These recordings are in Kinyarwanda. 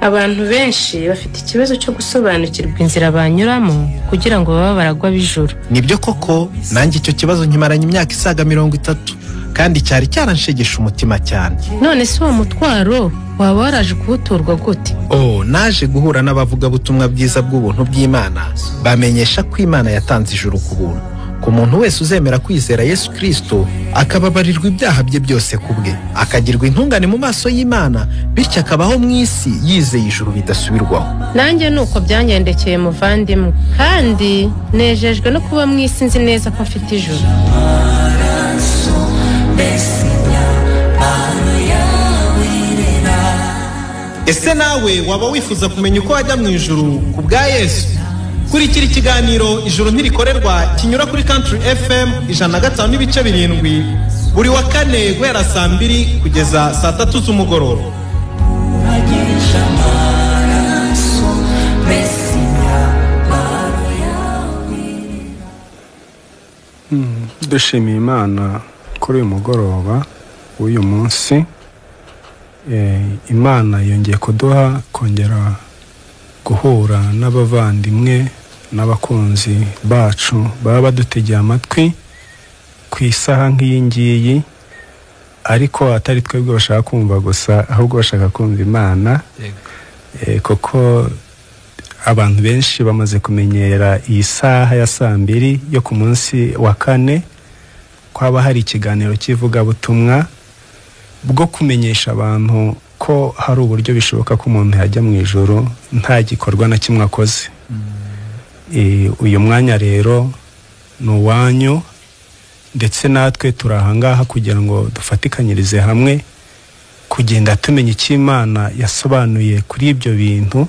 Abantu benshi bafite ikibazo cyo gusobanukirwa inzira banyuramo kugira ngo babe abaragwa b'ijuru. Nibyo koko, nanjye icyo kibazo nkimaranye imyaka isaga 30, kandi cyari cyaranshegesha umutima cyane. None se uwo mutwaro waba waraje kuwuturwa gute? Oh, naje guhura n'abavugabutumwa bwiza bw'ubuntu bw'Imana, bamenyesha ko Imana yatanze ijuru ku buntu ku muntu wese uzemera kwizera Yesu Kristo, akababarirwa ibyaha bye byose ku bwe, akagirwa intungane mu maso y'Imana, bityo akabaho mu isi yizeye ijuru bidasubirwaho. Nanjye ni uko byangendekeye muvandimwe, kandi nejejwe no kuba mu isi nzi neza ko mfite ijuru. Ese nawe waba wifuza kumenya uko wajya mu ijuru ku bwa Yesu? Kurikira ikiganiro Ijuru Ntirikorerwa kinyura kuri Country FM 105.7 buri wa kane guhera saa 2 kugeza saa 3 z'umugoroba. Dushimiye Imana kuri uyu mugoroba w'uyu munsi. Imana yongeye kuduha kongera guhura n'abavandimwe n'abakunzi bacu baba badutegeye amatwi ku isaha nk'iyi ngiyi, ariko atari twebwe bashaka kumva gusa, ahubwo bashaka kumva Imana. Kuko abantu benshi bamaze kumenyera iyi saha ya saa 2 yo ku munsi wa kane, kwaba hari ikiganiro cy'ivugabutumwa bwo kumenyesha abantu ko hari uburyo bishoboka ko umuntu yajya mu ijuru nta gikorwa na kimwe akoze. Uyu mwanya rero ni uwanyu, ndetse natwe turi ahangaha kugira ngo dufatikanyirize hamwe kugenda tumenya icyo Imana yasobanuye kuri ibyo bintu,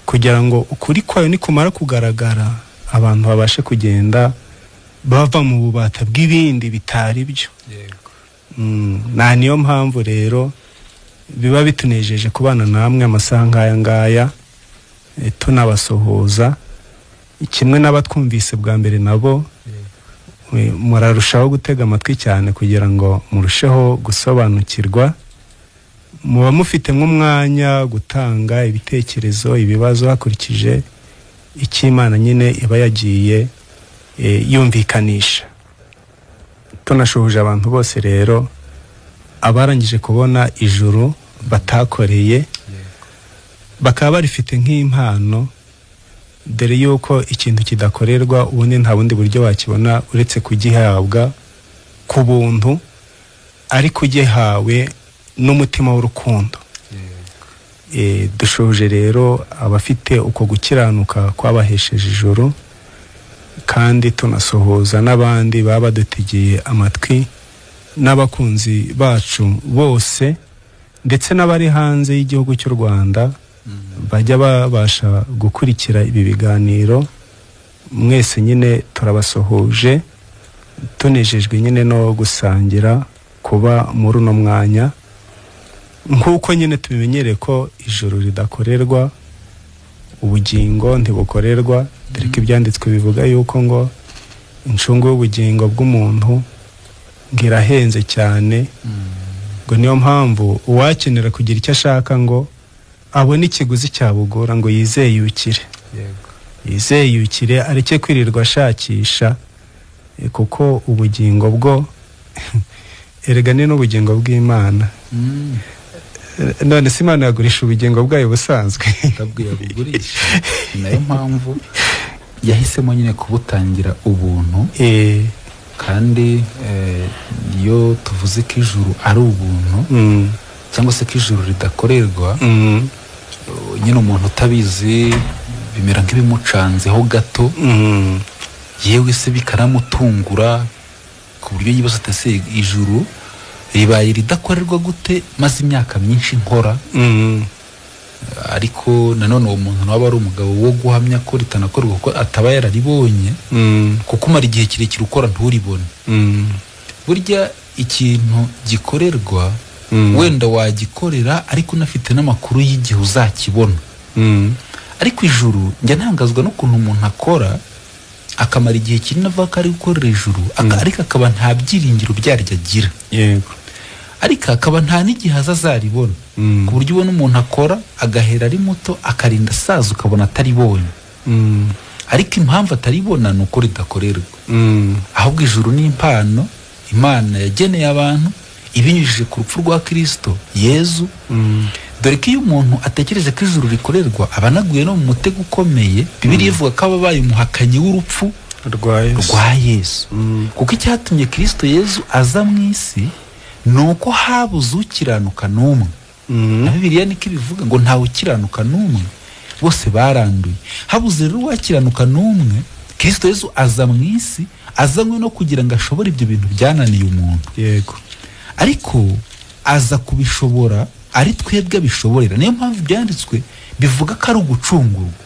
kugira ngo ukuri kwayo nikumara kugaragara abantu babashe kugenda bava mu bubata bw'ibindi bitari byo. Na niyo mpamvu rero biba bitunejeje kubana namwe amasaha nk'aya ngaya, tunabasuhuza kimwe n'abatwumvise bwa mbere nabo murarushaho gutega amatwi cyane kugira ngo murusheho gusobanukirwa. Muba mufite nk'umwanya gutanga ibitekerezo, ibibazo hakurikije icyo Imana nyine iba yagiye yumvikanisha. Tunashuhuje abantu bose rero abarangije kubona ijuru batakoreye, bakaba barifite nk'impano, dore yuko ikintu kidakorerwa ubundi nta bundi buryo wakibona uretse kugihabwa ku buntu, ariko ugihawe n'umutima w'urukundo. Dushoje rero abafite uko gukiranuka kwabahesheje ijuru, kandi tunasuhuza n'abandi baba badutegeye amatwi n'abakunzi bacu bose, ndetse n'abari hanze y'igihugu cy'u Rwanda bajya babasha gukurikira ibi biganiro. Mwese nyine turabasuhuje, tunejejwe nyine no gusangira kuba muri uno mwanya, nk'uko nyine tubimenyereye ko ijuru ridakorerwa, ubugingo ntibukorerwa. Dore ko ibyanditswe bivuga yuko ngo incungu y'ubugingo bw'umuntu ngirahenze cyane, ngo niyo mpamvu uwakenera kugira icyo ashaka ngo abone ikiguzi cyabugora ngo yizeyukire, yizeyukire areke kwirirwa ashakisha, kuko ubugingo bwo erega ni n'ubugingo bw'Imana. None se Imana yagurisha ubugingo bwayo busanzwe? Ntabwo yabugurisha. Ni nayo mpamvu yahisemo nyine kubutangira ubuntu. Kandi iyo tuvuze ko ijuru ari ubuntu, cyangwa se ko ijuru ridakorerwa, nyine umuntu utabizi bimera nk'ibimucanzeho gato, yewe se bikaramutungura ku buryo yibaza ati ese ijuru ribaye ridakorerwa gute maze imyaka myinshi nkora? Ariko nanone uwo muntu nawe ari umugabo wo guhamya ko ritanakorerwa kuko ataba yararibonye, kuko umara igihe kirekire ukora nturibone. Burya ikintu gikorerwa wenda wagikorera ariko unafite n'amakuru y'igihe uzakibona. Ariko ijuru njya ntangazwa n'ukuntu umuntu akora akamara igihe kinini avuga ko ari gukorera ijuru, ariko akaba nta byiringiro byaryo agira. Yego. Ariko akaba nta n'igihe azaribona, ku buryo ubona umuntu akora agahera ari muto akarinda asaza ukabona ataribonye. Ariko impamvu ataribona ni uko ridakorerwa. Ahubwo ijuru ni impano Imana yageneye abantu ibinyujije ku rupfu rwa Kristo Yezu. Dore ko iyo umuntu atekereje ko ijuru rikorerwa aba anaguye no mu mutego ukomeye. Bibiliya ivuga ko aba abaye umuhakanyi w'urupfu rwa Yesu. Kuko icyatumye Kristo Yezu aza mu isi ni uko habuze ukiranuka n'umwe. Na Bibiliya niko ibivuga ngo ntawe ukiranuka n'umwe, bose baranduye. Habuze rero uwakiranuka n'umwe, Kristo Yezu aza mu isi azanywe no kugira ngo ashobore ibyo bintu byananiye umuntu. Yego. Ariko aza kubishobora ari twebwe abishoborera. Niyo mpamvu ibyanditswe bivuga ko ari ugucungurwa.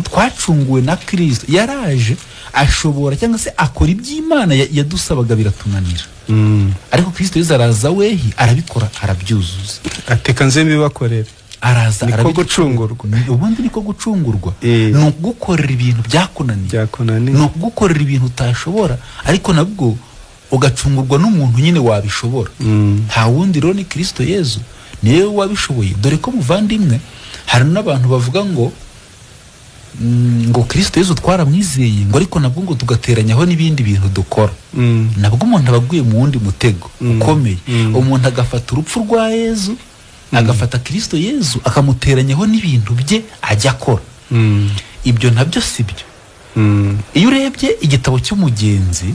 Twacunguwe na Kristo, yaraje ashobora cyangwa se akora iby'Imana yadusabaga biratunanira. Ariko Kristo Yezu araza wehi arabikora arabyuzuza. Ateka nze mbibakorere. Araza niko gucungurwa. Ubundi niko gucungurwa. Ni ukugukorera ibintu byakunaniye. Ni ukugukorera ibintu utashobora, ariko nabwo ugacungurwa n'umuntu nyine wabishobora. Nta wundi rero ni Kristo Yezu niwe wabishoboye. Dore ko muvandimwe hari n'abantu bavuga ngo ngo Kristo Yezu twaramwizeye, ngo ariko nabwo ngo tugateranyaho n'ibindi bintu dukora. Nabwo umuntu abaguye mu wundi mutego ukomeye. Umuntu agafata urupfu rwa Yezu, agafata Kristo Yezu akamuteranyaho n'ibintu bye ajya akora. Ibyo nabyo si byo. Iyo urebye igitabo cy'umugenzi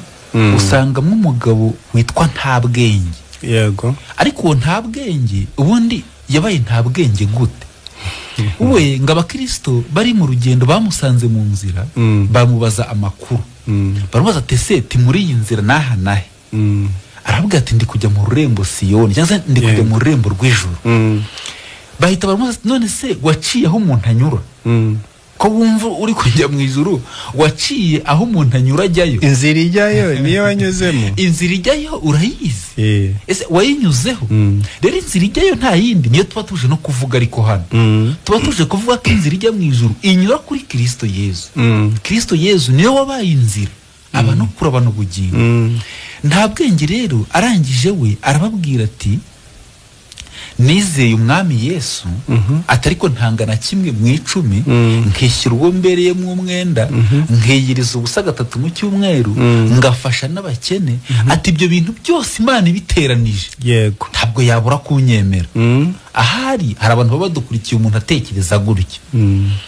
usangamo umugabo witwa Ntabwenge. Yego. Ariko uwo Ntabwenge ubundi yabaye Ntabwenge gute? We ngo abakristo bari mu rugendo bamusanze mu nzira, bamubaza amakuru. Baramubaza ati ese muri iyi nzira naha nahe? Aravuga ati ndi kujya mu rurembo Siyoni, cyangwa se ndi kujya mu rurembo rw'ijuru. Bahita baramubaza ati none se waciye aho umuntu anyura? Ko wumva uri kujya mu ijuru, waciye aho umuntu anyura ajyayo? Inzira ijyayo niyo wanyuzemo. Inzira ijyayo urayizi. Ese wayinyuzeho? Rero inzira ijyayo nta yindi, niyo tuba tuje no kuvuga. Ariko hano tuba tuje kuvuga ko inzira ijya mu ijuru inyura kuri Kristo Yezu. Kristo Yezu niwe wabaye inzira abantu kurabana ubugingo. Nta bwenge rero arangije we arababwira ati nizeye umwami Yesu, atariko ntangana kimwe mu 10, nkishyura uwo mbereye mu mwenda, nkiyiriza ubusa 3 mu cyumweru, ngafasha n'abakene. Ati ibyo bintu byose Imana ibiteranije, yego, ntabwo yabura kunyemera. Ahari hari abantu baba badukurikiye umuntu atekereza gutya,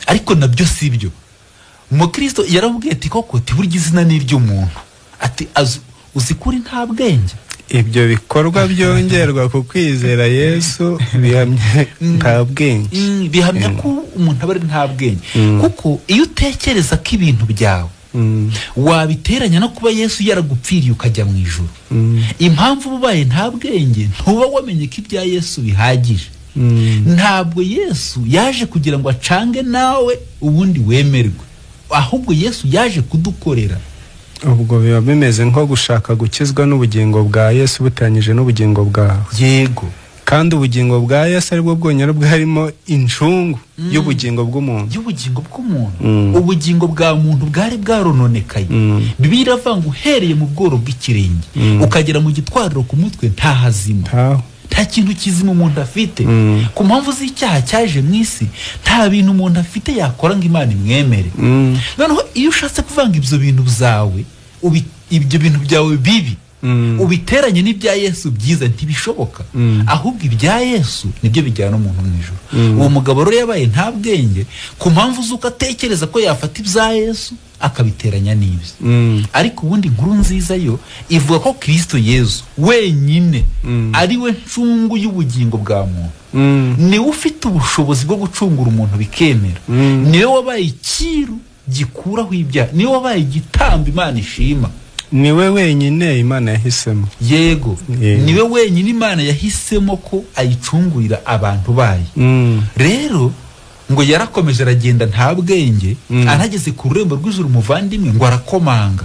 ariko nabyo si byo. Umukristo yarabwiye ati koko burya izina ni iry'umuntu, ati uzi kuri nta bwenge. Ibyo bikorwa byongerwa ku kwizera Yesu bihamya nta bwenge. Bihamya ko umuntu aba ari nta bwenge. Kuko iyo utekereza ko ibintu byawe wabiteranya no kuba Yesu yaragupfiriye ukajya mu ijuru, impamvu ubaye nta bwenge ntuba wamenye ko ibya Yesu bihagije. Ntabwo Yesu yaje kugira ngo acange nawe ubundi wemerwe, ahubwo Yesu yaje kudukorera. Ubwo biba bimeze nko gushaka gukizwa n'ubugingo bwa Yesu buteranyije n'ubugingo bwawe. Yego. Kandi ubugingo bwa Yesu aribwo bwonyine bwarimo incungu y'ubugingo bw'umuntu. Y'ubugingo bw'umuntu. Ubugingo bwa muntu bwari bwarononekaye. Bibiliya iravuga ngo uhereye mu bworo bw'ikirenge ukagera mu gitwariro ku mutwe nta hazima. Nta kintu kizima umuntu afite. Ku mpamvu z'icyaha cyaje mu isi, nta bintu umuntu afite yakora ngo Imana imwemere. Noneho iyo ushatse kuvanga ibyo bintu byawe, ibyo bintu byawe bibi, ubiteranye n'ibya Yesu byiza, ntibishoboka. Ahubwo ibya Yesu nibyo bijyana umuntu mu ijuru. Uwo mugabo rero yabaye nta bwenge ku mpamvu z'uko atekereza ko yafata ibya Yesu akabiteranya n'ibye. Ariko ubundi inkuru nziza yo ivuga ko Kristo Yesu wenyine ari we ncungu y'ubugingo bwa muntu. Niwe ufite ubushobozi bwo gucungura umuntu bikemera. Niwe wabaye ikiru gikuraho ibyaha, niwe wabaye igitambo Imana ishima. Niwe wenyine Imana yahisemo. Yego, niwe wenyine Imana yahisemo ko ayicungurira abantu bayo. Rero ngo yarakomeje aragenda nta bwenge, anageze ku rurembo rw'ijuru muvandimwe ngo arakomanga.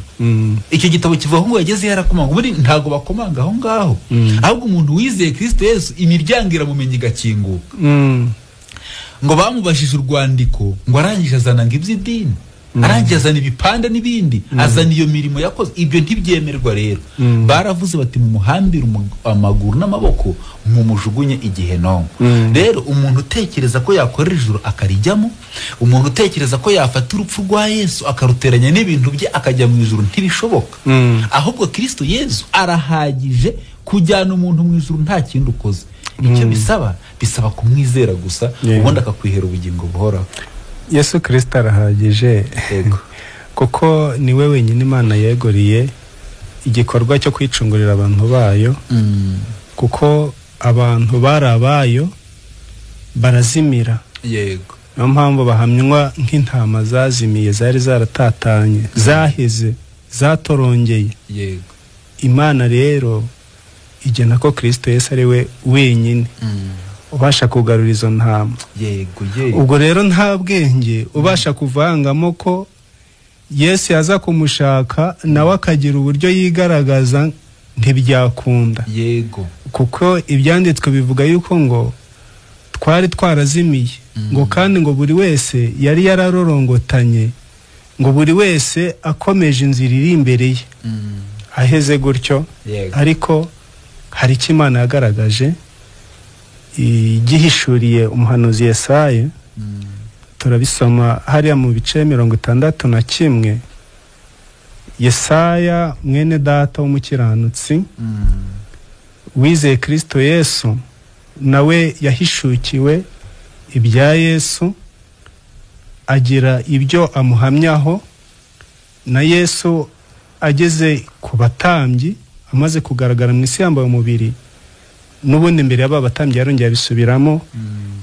Icyo gitabo kivuga ngo yageze yarakomanga. Ubundi ntago bakomanga aho ngaho, ahubwo umuntu wizeye Kristo Yesu imiryango iramumenya igakinguka. Ngo bamubashije urwandiko ngo arangije azana ngo iby'idini. Arangiye azana ibipande n'ibindi, azana iyo mirimo yakoze. Ibyo ntibyemerwa rero. Baravuze bati mumuhambire amaguru n'amaboko mumujugunye igihenomu. Rero umuntu utekereza ko yakorera ijuru akarijyamo, umuntu utekereza ko yafata urupfu rwa Yesu akaruteranya n'ibintu bye akajya mu ijuru, ntibishoboka. Ahubwo Kristo Yesu arahagije kujyana umuntu mu ijuru nta kindi ukoze. Icyo bisaba kumwizera gusa, ubundi akakwihera ubugingo buhoraho. Yesu Kristo arahagije. Yego. Kuko niwe wenyine Imana yeguriye igikorwa cyo kwicungurira abantu bayo. Kuko abantu bari abayo barazimira. Yego. Niyo mpamvu bahamywa nk'intama zazimiye, zari zaratatanye, zaheze, zatorongeye. Yego. Imana rero igena ko Kristo Yesu ari we wenyine ubasha kugarura izo ntama. Yego, yego. Ubwo rero nta bwenge ubasha kuvangamo ko Yesu yaza kumushaka nawe akagira uburyo yigaragaza, ntibyakunda. Yego. Kuko ibyanditswe bivuga yuko ngo twari twarazimiye, ngo kandi ngo buri wese yari yararorongotanye, ngo buri wese akomeje inzira iri imbere ye. Aheze gutyo. Ariko hari icyo Imana yagaragaje igihishuriye umuhanuzi Yesaya. Turabisoma hariya mu bice 61. Yesaya mwene data w'umukiranutsi wizeye Kristo Yesu, nawe yahishukiwe ibya Yesu, agira ibyo amuhamyaho. Na Yesu ageze ku batambyi, amaze kugaragara mu isi yambaye umubiri, n'ubundi mbere y'aba batambyi yarongeye abisubiramo.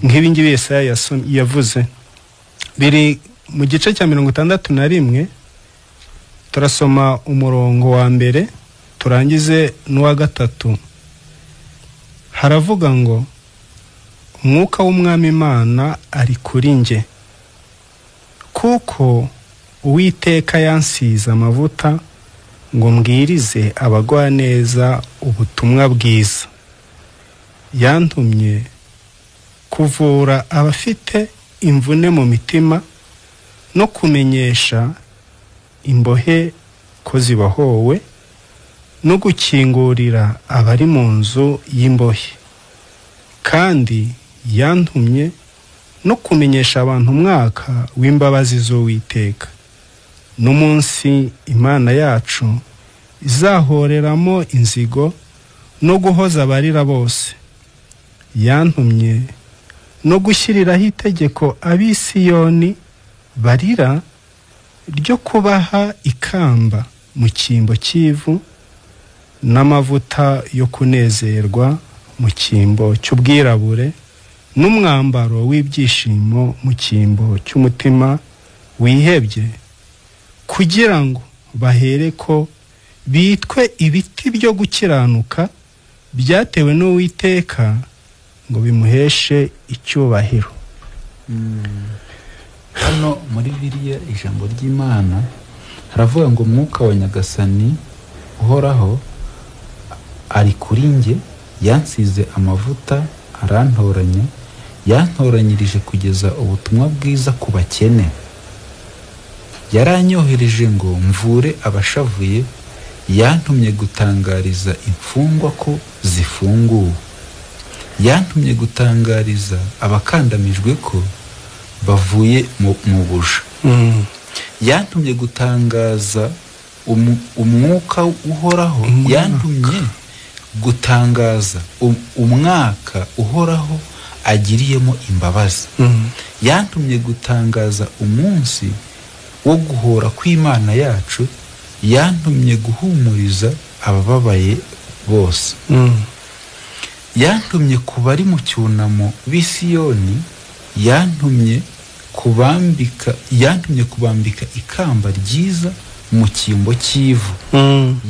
Nk'ibi ngibi Yesaya yavuze biri mu gice cya 61. Turasoma umurongo wa mbere turangize n'uwa gatatu. Haravuga ngo umwuka w'Umwami Imana ari kuri nge, kuko Uwiteka yansize amavuta ngo mbwirize abagwaneza ubutumwa bwiza, yantumye kuvura abafite imvune mu mitima no kumenyesha imbohe ko zibohowe, no gukingurira abari mu nzu y'imbohe. Kandi yantumye no kumenyesha abantu umwaka w'imbabazi z'Uwiteka, n'umunsi Imana yacu izahoreramo inzigo no guhoza abarira bose. Yantumye no gushyiriraho itegeko ab'Isiyoni barira ryo kubaha ikamba mu cyimbo cy'ivu, n'amavuta yo kunezerwa mu cyimbo cy'ubwirabure, n'umwambaro w'ibyishimo mu cyimbo cy'umutima wihebye, kugira ngo bahereko bitwe ibiti byo gukiranuka byatewe n'Uwiteka, ngo bimuheshe icyubahiro. Hano muri Bibiliya ijambo ry'Imana haravuga ngo umwuka wa Nyagasani uhoraho ari kuri nge, yansize amavuta arantoranya, yantoranyirije kugeza ubutumwa bwiza ku bakene, yaranyohereje ngo mvure abashavuye, yantumye gutangariza imfungwa ko zifunguwe, yantumye gutangariza abakandamijwe ko bavuye mu buja, yantumye gutangaza umwuka uhoraho, yantumye gutangaza umwaka uhoraho agiriyemo imbabazi, yantumye gutangaza umunsi wo guhora kw'Imana yacu, yantumye guhumuriza abababaye bose, yantumye ku bari mu cyunamo b'Isiyoni, yantumye kubambika ikamba ryiza mu cyimbo cy'ivu,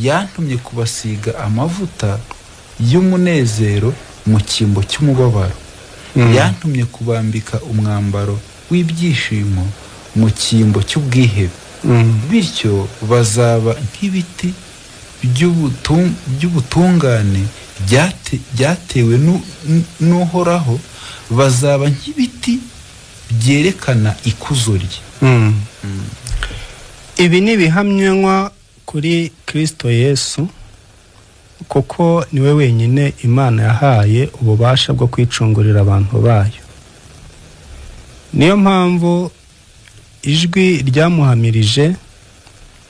yantumye kubasiga amavuta y'umunezero mu cyimbo cy'umubabaro, yantumye kubambika umwambaro w'ibyishimo mu cyimbo cy'ubwihebe, bityo bazaba nk'ibiti by'ubutungane byatewe n'Uhoraho, bazaba nk'ibiti byerekana ikuzo rye. Ibi ni ibihamywa kuri Kristo Yesu, kuko niwe wenyine Imana yahaye ububasha bwo kwicungurira abantu bayo. Niyo mpamvu ijwi ryamuhamirije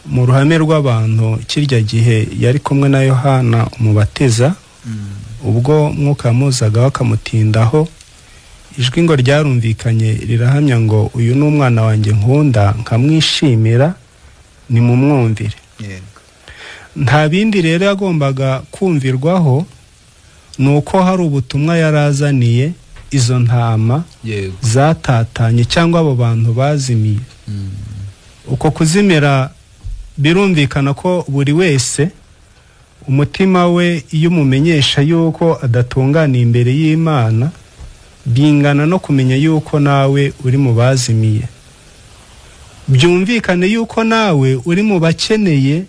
mu ruhame rw'abantu kirya gihe yari kumwe na Yohana umubatiza, ubwo Mwuka yamuzagaho akamutindaho, ijwi ngo ryarumvikanye rirahamya ngo uyu ni umwana wanjye nkunda nkamwishimira, nimumwumvire. Nta bindi rero yagombaga kumvirwaho, ni uko hari ubutumwa yarazaniye izo ntama zatatanye cyangwa abo bantu bazimiye. Uko kuzimira birumvikana ko buri wese umutima we iyo umumenyesha yuko adatunganiye imbere y'Imana, bingana no kumenya yuko nawe uri mu bazimiye. Byumvikane yuko nawe uri mu bakeneye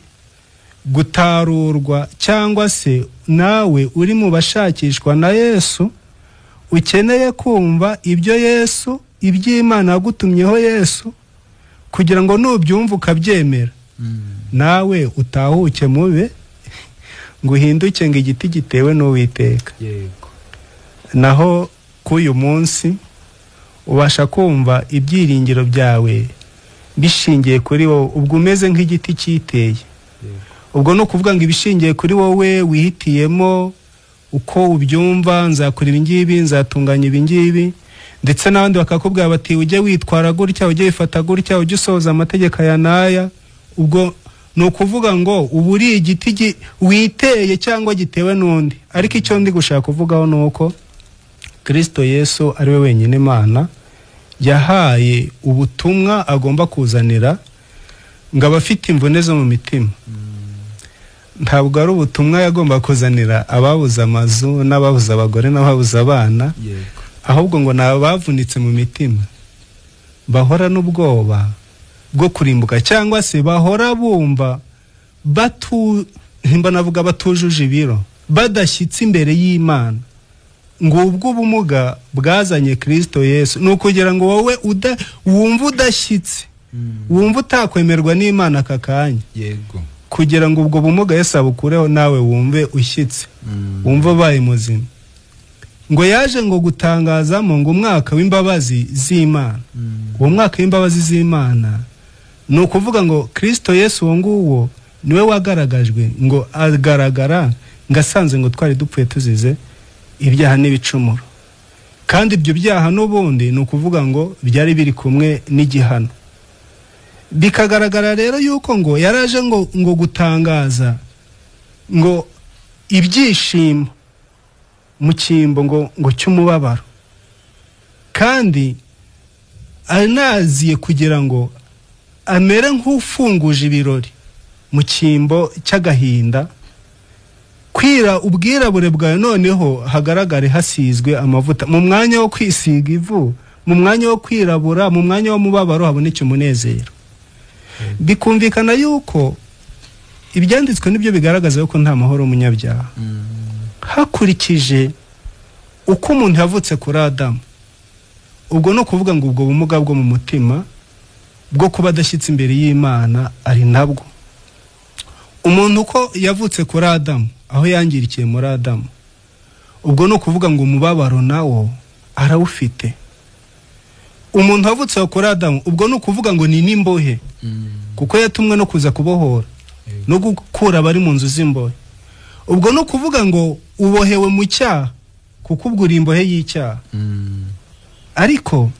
gutarurwa, cyangwa se nawe uri mu bashakishwa na Yesu, ukeneye kumva ibyo Yesu, iby'Imana yagutumyeho Yesu, kugira ngo nubyumva ukabyemera, nawe utahuke mube ngo uhinduke ngo igiti gitewe n'Uwiteka. Naho k'uyu munsi ubasha kumva ibyiringiro byawe bishingiye kuri wowe, ubwo umeze nk'igiti cyiteye. Ubwo ni ukuvuga ngo ibishingiye kuri wowe wihitiyemo uko ubyumva, nzakora ibi ngibi, nzatunganya ibi ngibi, ndetse n'abandi bakakubwira bati ujye witwara gutya, ujye wifata gutya, ujye usohoza amategeko aya n'aya. Ubwo ni ukuvuga ngo ubu uri igiti witeye cyangwa gitewe n'undi. Ariko icyo ndi gushaka kuvugaho ni uko Kristo Yesu ari we wenyine Imana yahaye ubutumwa agomba kuzanira ngo abafite imvune zo mu mitima. Ntabwo ari ubutumwa yagomba kuzanira ababuze amazu n'ababuze abagore n'ababuze abana, ahubwo ngo ni abavunitse mu mitima, bahora n'ubwoba bwo kurimbuka, cyangwa se bahora bumva navuga batujuje ibiro, badashyitse imbere y'Imana. Ngubwo ubumuga bwazanye Kristo Yesu, ni ukugira ngo wowe wumva udashyitse, wumva utakwemerwa n'Imana aka kanya, kugira ngo ubwo bumuga Yesu abukureho, nawe wumve ushyitse, wumve ubaye muzima. Ngo yaje ngo gutangazamo ngo umwaka w'imbabazi z'Imana. Uwo mwaka w'imbabazi z'Imana ni ukuvuga ngo Kristo Yesu uwo nguwo niwe wagaragajwe, ngo agaragara ngo asanze ngo twari dupfuye tuzize ibyaha n'ibicumuro. Kandi ibyo byaha n'ubundi ni ukuvuga ngo byari biri kumwe n'igihano. Bikagaragara rero yuko ngo yaraje ngo gutangaza ngo ibyishimo mu cyimbo ngo cy'umubabaro, kandi anaziye kugira ngo amere nk'ufunguje ibirori mu cyimbo cy'agahinda, kwira ubwirabure bwawe noneho hagaragare hasizwe amavuta. Mu mwanya wo kwisiga ivu, mu mwanya wo kwirabura, mu mwanya w'umubabaro haboneke umunezero. Bikumvikana yuko ibyanditswe nibyo bigaragaza yuko nta mahoro umunyabyaha, hakurikije uko umuntu yavutse kuri Adamu. Ubwo no kuvuga ngo ubwo bumuga bwo mu mutima bwo kuba adashyitse imbere y'Imana ari nabwo. Umuntu uko yavutse kuri Adamu, aho yangirikiye muri Adamu, ubwo no kuvuga ngo umubabaro nawo arawufite. Umuntu wavutse kuri Adamu, ubwo no kuvuga ngo ni n'imbohe, kuko yatumwe no kuza kubohora no gukura abari mu nzu z'imbohe. Ubwo no kuvuga ngo ubohewe mu cyaha, kuko ubwo uri imbohe y'icyaha. Ariko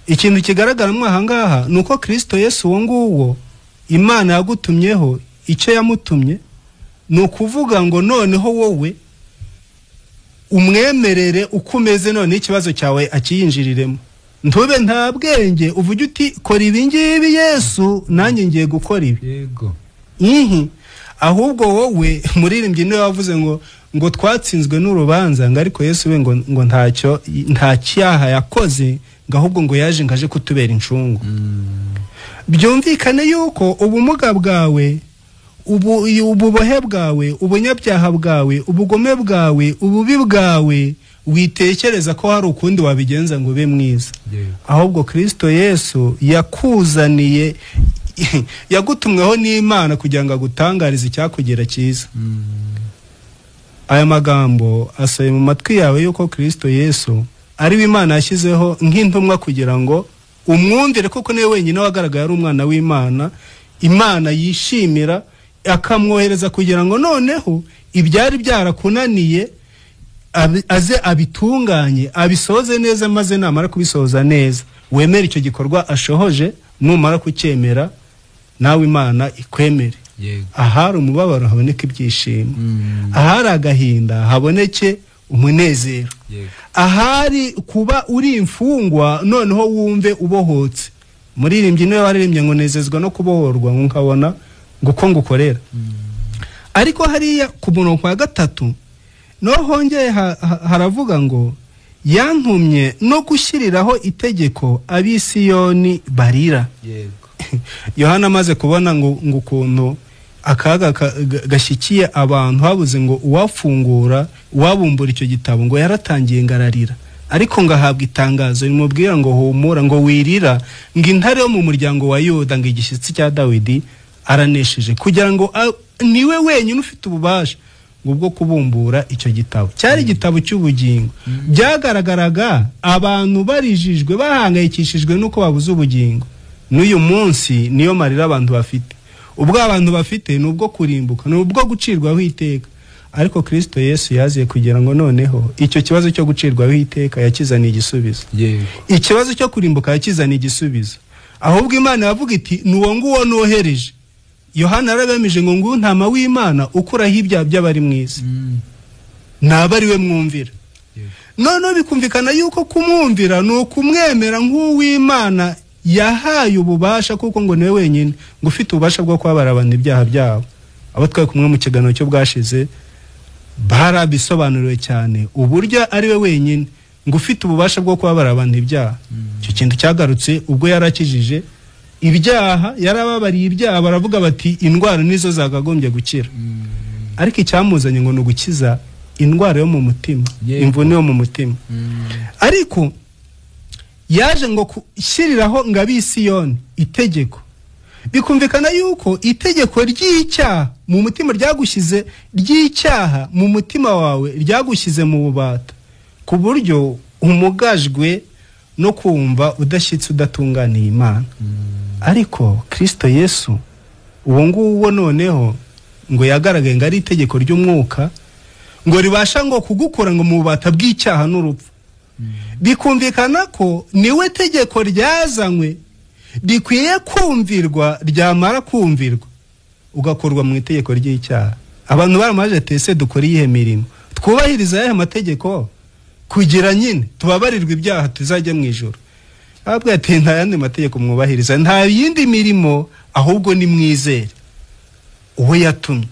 ikintu kigaragara mo aha ngaha ni uko Kristo Yesu uwo nguwo Imana yagutumyeho, icyo yamutumye ni ukuvuga ngo noneho wowe umwemerere uko umeze, none ikibazo cyawe akiyinjiriremo. Ntube nta bwenge uvuge uti kora ibi ngibi Yesu, nanjye ngiye gukora ibi. Yego. Ahubwo wowe muririmbyi niwe wavuze ngo twatsinzwe n'urubanza, ngo ariko Yesu we ngo ntacyo, nta cyaha yakoze, ngo ahubwo ngo yaje ngaje kutubera incungu. Byumvikane yuko ubumuga bwawe, ububohe bwawe, ubunyabyaha bwawe, ubugome bwawe, ububi bwawe, witekereza ko hari ukundi wabigenza ngo ube mwiza. Ahubwo Kristo Yesu yakuzaniye Yagutumweho n'Imana kugira ngo agutangarize icyakugera cyiza. Aya magambo asohoye mu matwi yawe yuko Kristo Yesu ari we Imana yashyizeho nk'intumwa kugira ngo umwumvire, kuko niwe wenyine wagaragaye ari umwana w'Imana, Imana yishimira akamwohereza kugira ngo noneho ibyari byarakunaniye aze abitunganye, abisoze neza, maze namara kubisoza neza wemere icyo gikorwa ashohoje. Numara kucyemera nawe Imana ikwemere. Ahari umubabaro haboneke ibyishimo, ahari agahinda haboneke umunezero, ahari kuba uri imfungwa noneho wumve ubohotse. Muririmbyi niwe waririmbye ngo nezezwa no kubohorwa, ngo nkabona ngo uko ngukorera. Ariko hariya ku murongo wa 3 no hongeye haravuga ngo yantumye no gushyiriraho itegeko ab'Isiyoni barira. Yohana amaze kubona ngo ukuntu akaga gashyikiye abantu, habuze ngo uwafungura uwabumbura icyo gitabo, ngo yaratangiye ngararira, ariko ngahabwa itangazo rimubwira ngo humura, ngo wirira, ngo intare yo mu muryango wa Yuda, ngo igishyitsi cya Dawidi aranesheje, kugira ngo niwe wenyine ufite ububasha bwo kubumbura icyo gitabo. Cyari igitabo cy'ubugingo. Byagaragaraga abantu barijijwe, bahangayikishijwe nuko babuze ubugingo. N'uyu munsi niyo marira abantu bafite. Ubwo abantu bafite ni ubwo kurimbuka, ni ubwo gucirwaho iteka. Ariko Kristo Yesu yaziye kugira ngo noneho icyo kibazo cyo gucirwaho iteka yakizaniye igisubizo. Ikibazo cyo kurimbuka yakizaniye igisubizo. Ahubwo Imana yavuga iti nuwo nguwo nohereje. Yohana yarabemije ngo nguwo ntama w'Imana ukuraho ibyaha by'abari mu isi, naba ari we mwumvira. Noneho bikumvikana yuko kumwumvira ni ukumwemera nk'uw'Imana yahaye ububasha, kuko ngo niwe wenyine ngo ufite ububasha bwo kubabara abantu ibyaha byabo. Abo twari kumwe mu kiganiro cyo bwashize barabisobanuriwe cyane uburyo ari we wenyine ngo ufite ububasha bwo kubabara abantu ibyaha. Icyo kintu cyagarutse ubwo yarakijije ibyaha, yarababariye ibyaha, baravuga bati indwara nizo zakagombye gukira. Ariko icyamuzanye ngo ni ugukiza indwara yo mu mutima, imvune yo mu mutima. Ariko yaje ngo gushyiriraho ngo ab'Isiyoni itegeko. Bikumvikana yuko itegeko ry'icyaha mu mutima ryagushyize, ry'icyaha mu mutima wawe ryagushyize mu bubata, ku buryo umugajwe no kumva udashyitse, udatunganiye Imana. Ariko Kristo Yesu uwo nguwo noneho ngo yagaragaye ngo ari itegeko ry'umwuka, ngo ribasha ngo kugukura ngo mu bubata bw'icyaha n'urupfu. Bikumvikana ko niwe tegeko ryazanywe rikwiye kumvirwa, ryamara kumvirwa ugakorwa mu itegeko ry'icyaha. Abantu baramaje tese dukora iyihe mirimo, twubahiriza ayahe mategeko kugira nyine tubabarirwe ibyaha tuzajya mu ijuru. Ababwira ati nta yandi mategeko mwubahiriza, nta yindi mirimo, ahubwo ni mwizere uwo yatumye.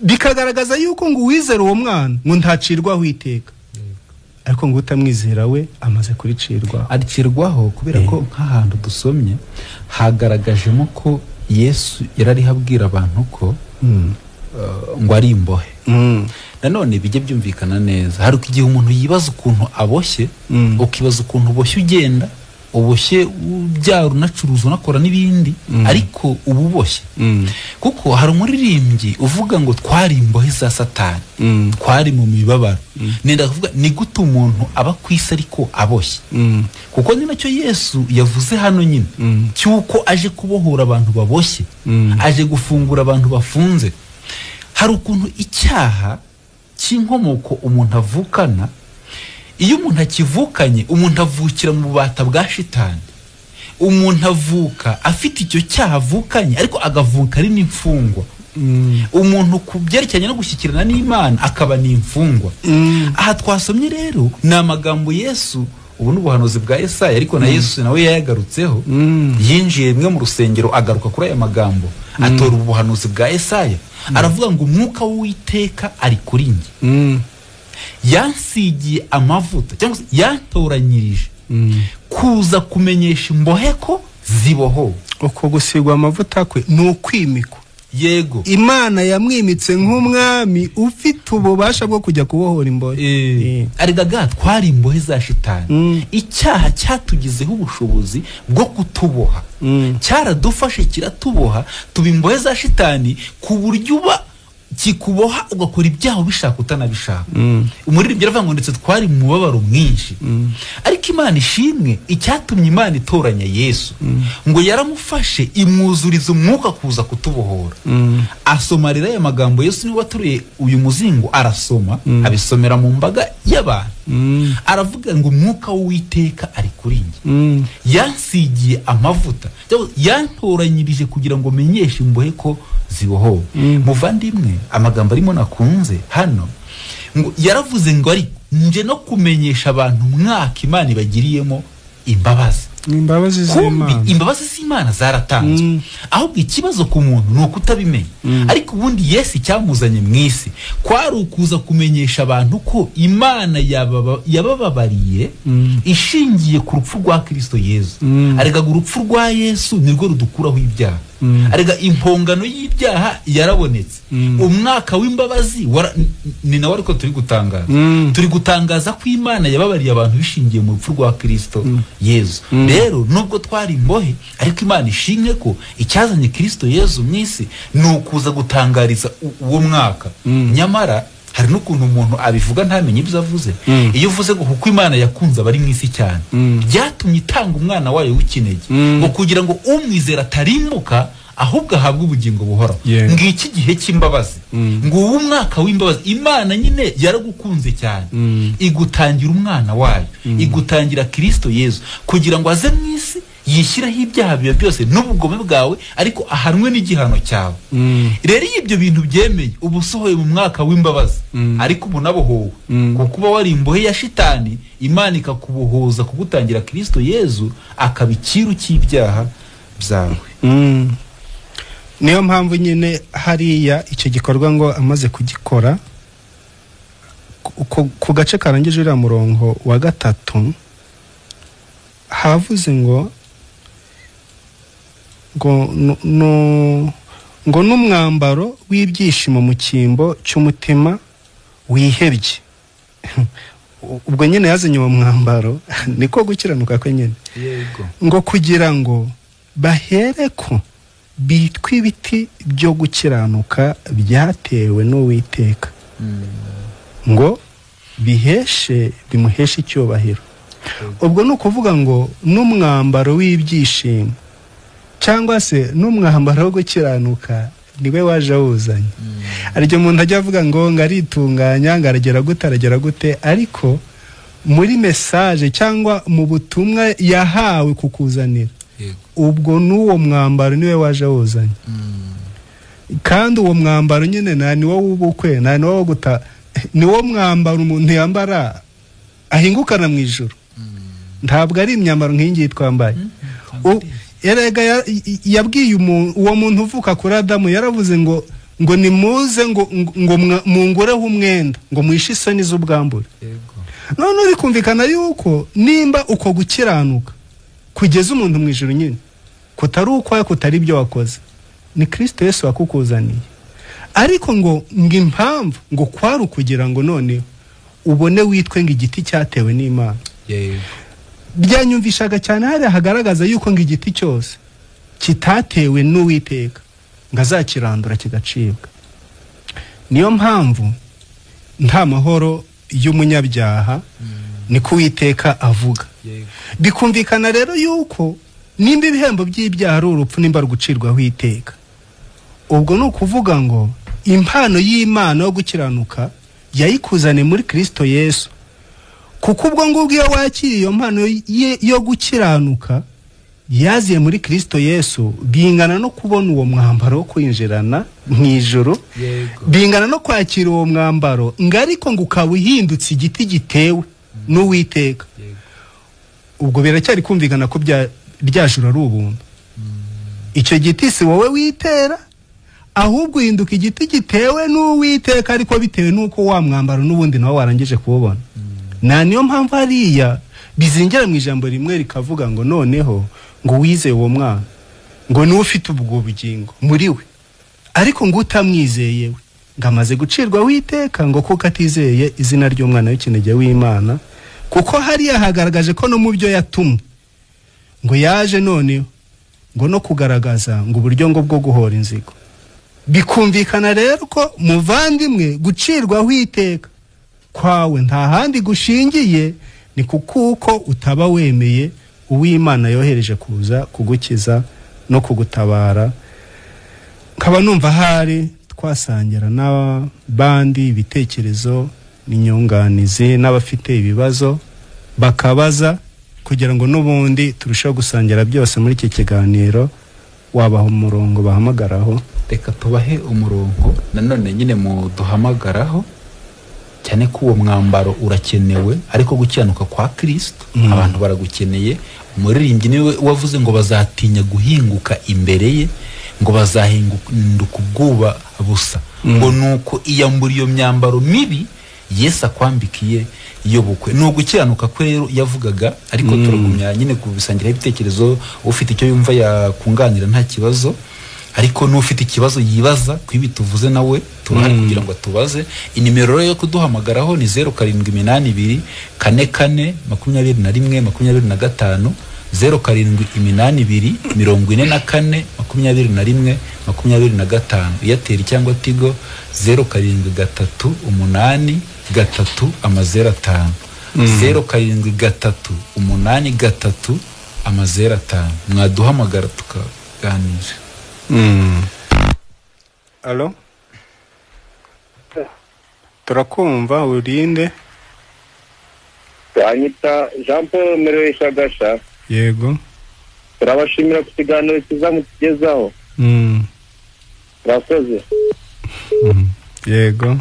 Bikagaragaza yuko ngo uwizera uwo mwana ngo ntacirwaho iteka, ariko ngo utamwizera we amaze kuricirwaho. Aricirwaho kubera ko nk'ahantu dusomye hagaragajemo ko Yesu yarari habwira abantu ko ngo ari imbohe. Nanone bijye byumvikana neza, hari igihe umuntu yibaza ukuntu aboshye, ukibaza ukuntu uboshye ugenda, uboshye ubyara unacuruza unakora n'ibindi, ariko uba uboshye. Kuko hari umuririmbyi uvuga ngo twari imbohe za Satani, twari mu mibabaro. Nenda kuvuga ni gute umuntu aba ku isi ariko aboshye? Kuko ni nacyo Yesu yavuze hano nyine, cyuko aje kubohora abantu baboshye, aje gufungura abantu bafunze. Hari ukuntu icyaha cy'inkomoko umuntu avukana, iyo umuntu akivukanye, umuntu avukira mu bubata bwa shitani. Umuntu avuka afite icyo cyaha avukanye, ariko agavuka ari n'imfungwa. Umuntu ku byerekeranye no gushyikirana n'Imana akaba ni imfungwa. Aha twasomye rero ni amagambo Yesu, ubu ni ubuhanuzi bwa Yesaya, ariko na Yesu nawe yayagarutseho. Yinjiye rimwe mu rusengero agaruka kuri aya magambo, atora ubuhanuzi bwa Yesaya, aravuga ngo umwuka w'Uwiteka ari kuri njye, yansigiye amavuta cyangwa se yantoranyirije kuza kumenyesha imbohe ko zibohowe. Uko gusigwa amavuta kwe ni ukwimikwa. Yego. Imana yamwimitse nk'umwami ufite ububasha bwo kujya kubohora imbohe. Arega twari imbohe za shitani. Icyaha cyatugizeho ubushobozi bwo kutuboha. Cyaradufashe kiratuboha, tuba imbohe za shitani ku buryo uba kikuboha ugakora ibyaha ubishaka utanabishaka. Umuririmbyi aravuga ngo ndetse twari mu mubabaro mwinshi. Ariko Imana ishimwe, icyatumye Imana itoranya Yesu ngo yaramufashe imwuzuriza umwuka kuza kutubohora. Asoma rero aya magambo, Yesu niwe waturuye uyu muzingo, arasoma abisomera mu mbaga y'abantu. Aravuga ngo umwuka w'Uwiteka ari kuri njye, yansigiye amavuta, yantoranyirije kugira ngo menyeshe imbohe ko zibohowe. Muvandimwe, amagambo arimo nakunze hano ngo yaravuze ngo ari nje no kumenyesha abantu umwaka Imana ibagiriyemo imbabazi. Imbabazi z'Imana. Imbabazi z'Imana zaratanzwe. Ahubwo ikibazo ku muntu ni ukutabimenya. Ariko ubundi Yesu cyamuzanye mu isi kwari ukuza kumenyesha abantu ko Imana yabababariye ishingiye ku rupfu rwa Kristo Yesu. Arega urupfu rwa Yesu nirwo rudukuraho ibyaha. Arega impongano y'ibyaha yarabonetse. Umwaka w'imbabazi ni nawe ariko turi gutangaza. Turi gutangaza ko Imana yababariye abantu bishingiye mu rupfu rwa Kristo Yesu. Rero nubwo twari imbohe, ariko Imana ishimwe ko icyazanye Kristo Yesu mu isi ni ukuza gutangariza uwo mwaka. Nyamara hari n'ukuntu umuntu abivuga ntamenye ibyo avuze. Iyo uvuze ngo kuko Imana yakunze abari mu isi cyane, byatumye itanga umwana wayo w'ikinege ngo kugira ngo umwizera atarimbuka ahubwo ahabwe ubugingo buhoraho. Ngiki gihe cy'imbabazi, ngo uwo mwaka w'imbabazi Imana nyine yaragukunze cyane, igutangira umwana wayo, igutangira Kristo Yesu kugira ngo aze mu isi yishyiraho ibyaha byawe byose n'ubugome bwawe, ariko ahanwe n'igihano cyawe. Rero iyo ibyo bintu byemeye, uba usohoye mu mwaka w'imbabazi, ariko ubunabohowe kuko uba wari imbohe ya shitani, Imana ikakubohoza kugutangira Kristo Yesu akaba ikiru cy'ibyaha byawe. Niyo mpamvu nyine hariya icyo gikorwa ngo amaze kugikora ku gace karangije uriya murongo wa 3, havuze ngo ngo n'umwambaro w'ibyishimo mu cyimbo cy'umutima wihebye. Ubwo nyine yazanye uwo mwambaro, niko gukiranuka kwe nyine. Ngo kugira ngo bahereko bitwa ibiti byo gukiranuka byatewe n'Uwiteka, ngo biheshe bimuheshe icyubahiro. Ubwo ni ukuvuga ngo n'umwambaro w'ibyishimo cyangwa se n'umwambaro wo gukiranuka niwe waje awuzanye. Ariko umuntu ajya avuga ngo ngaritunganya, ngaragera gute, aragera gute, ariko muri message cyangwa mu butumwa yahawe kukuzanira, ubwo n'uwo mwambaro niwe waje awuzanye. Kandi uwo mwambaro nyine nta niwo w'ubukwe, nta niwo wo guta, niwo mwambaro umuntu yambara ahingukana mu ijuru. Ntabwo ari imyambaro nk'iyi ngiyi twambaye. Erega yabwiye uwo muntu uvuka kuri Adamu, yaravuze ngo nimuze ngo mungureho umwenda, ngo mwishe isoni z'ubwambure. None bikumvikana yuko nimba uko gukiranuka kugeza umuntu mu ijuru nyine kutari ukwaye, kutari ibyo wakoze, ni Kristo Yesu wakukuzaniye. Ariko ngo impamvu ngo kwari ukugira ngo none ubone witwe ngo igiti cyatewe n'Imana. Byanyumvishaga cyane hari hagaragaza yuko ngo igiti cyose kitatewe n'Uwiteka ngo azakirandura kigacibwa. Niyo mpamvu nta mahoro y'umunyabyaha, niko Uwiteka avuga. Bikumvikana rero yuko nimba ibihembo by'ibyaha ari urupfu, nimba rugucirwaho iteka, ubwo ni ukuvuga ngo impano y'Imana yo gukiranuka yayikuzane muri Kristo Yesu. Kuko ubwo ngubwo iyo wakiriye iyo mpano yo gukiranuka yaziye muri Kristo Yesu, bingana no kubona uwo mwambaro wo kwinjirana mu ijuru, bingana no kwakira uwo mwambaro, ngo ariko ngo ukaba uhindutse igiti gitewe n'Uwiteka. Ubwo biracyari kumvikana ko rya juru ari ubuntu. Icyo giti si wowe witera, ahubwo uhinduka igiti gitewe n'Uwiteka, ariko bitewe n'uko wa mwambaro n'ubundi nawe warangije kuwubona. Na niyo mpamvu hariya bizingira mu ijambo rimwe rikavuga ngo noneho ngo wizeye uwo mwana, ngo niwe ufite ubwo bugingo muri we, Ariko ngo utamwizeye we ngo amaze gucirwaho iteka, ngo kuko atizeye izina ry'umwana w'ikinege w'Imana. Kuko hariya hagaragaje ko no mu byo yatumwe ngo yaje noneho ngo no kugaragaza ngo uburyo ngo bwo guhora inzigo. Bikumvikana rero ko muvandimwe, gucirwaho iteka kwawe nta handi gushingiye, ni kuko utaba wemeye uw'Imana yohereje kuza kugukiza no kugutabara. Nkaba numva hari twasangira n'abandi ibitekerezo n'inyunganizi, n'abafite ibibazo bakabaza, kugira ngo n'ubundi turusheho gusangira byose muri iki kiganiro. Wabaha umurongo bahamagaraho? Reka tubahe umurongo nanone nyine muduhamagaraho, cyane ko uwo mwambaro urakenewe, ariko gukiranuka kwa Kristo abantu baragukeneye. Umuririmbyi niwe wavuze ngo bazatinya guhinguka imbere ye, ngo bazahinduka ubwoba busa, ngo nuko iyambura iyo myambaro mibi Yesu akwambikiye iyo bukwe. Ni ugukiranuka kwe rero yavugaga, ariko turagumya nyine kubisangira ibitekerezo. Ufite icyo yumva yakunganira nta kibazo, ariko n'ufite ikibazo yibaza ku ibi tuvuze nawe turahari kugira ngo atubaze. Inimero yo kuduhamagaraho ni 0782 44 21 25, 0782 44 21 25. Airtel cyangwa Tigo 0738 3 05, 0738 3 05. Mwaduhamagara tukaganira. Alo, turakumva, urinde? Anyita Jean Paul Merewe Shagasha. Yego. Turabashimira ku kiganiro cyiza mutugezaho. Turakoze. Yego.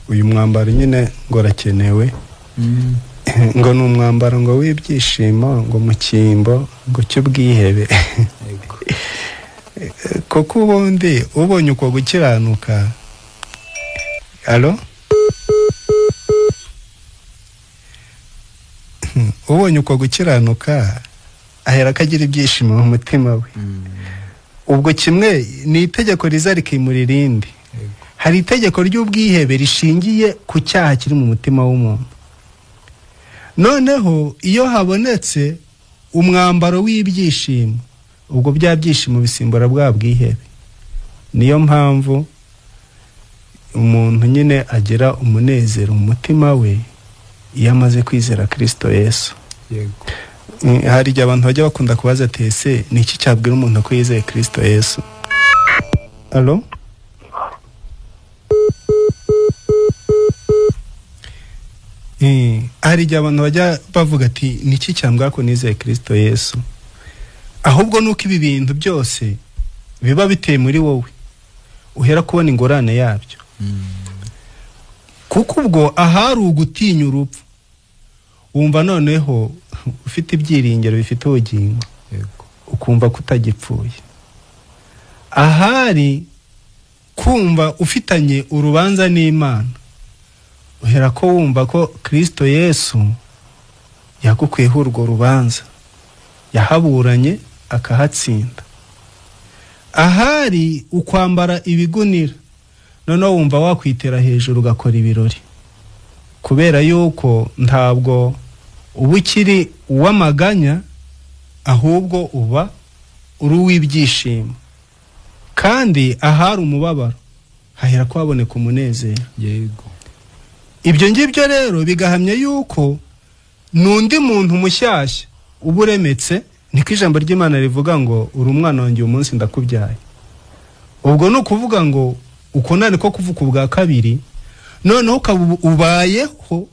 Uyu mwambaro nyine ngo urakenewe. Ngo ni umwambaro ngo w'ibyishimo, ngo mu cyimbo ngo cy'ubwihebe. Kuko ubundi ubonye uko gukiranuka. Alo, ubonye uko gukiranuka ahera akagira ibyishimo mu mutima we. Ubwo kimwe ni itegeko riza rikimura irindi. Hari itegeko ry'ubwihebe rishingiye ku cyaha kiri mu mutima w'umuntu. Noneho iyo habonetse umwambaro w'ibyishimo, ubwo bya byishimo bisimbura bwa bwihebe. Niyo mpamvu umuntu nyine agira umunezero mu mutima we iyo amaze kwizera Kristo Yesu. Yego. Hari igihe abantu bajya bakunda kubaza ati ese ni iki cyabwira umuntu ko yizeye Kristo Yesu? Alo? Hari igihe abantu bajya bavuga ati ni iki cyambwira ko nizeye Kristo Yesu? Ahubwo nuko ibi bintu byose biba biteye muri wowe, uhera kubona ingorane yabyo. Kuko ubwo ahari ugutinya urupfu, wumva noneho ufite ibyiringiro bifite ubugingo, ukumva ko utagipfuye. Ahari kumva ufitanye urubanza n'Imana, uhera ko wumva ko Kristo Yesu yagukuyeho urwo rubanza, yahaburanye akahatsinda. Ahari ukwambara ibigunira, noneho wumva wakwitera hejuru ugakora ibirori, kubera yuko ntabwo uba ukiri uw'amaganya, ahubwo uba uri uw'ibyishimo. Kandi ahari umubabaro hahera ko haboneka umunezero. Yego. Ibyo ngibyo rero bigahamya yuko n'undi muntu mushyashya uba uremetse. Niko ijambo ry'Imana rivuga ngo uri umwana wanjye uyu munsi ndakubyaye. Ubwo ni ukuvuga ngo uko nani ko kuvuka ubwa kabiri, noneho ukaba ubayeho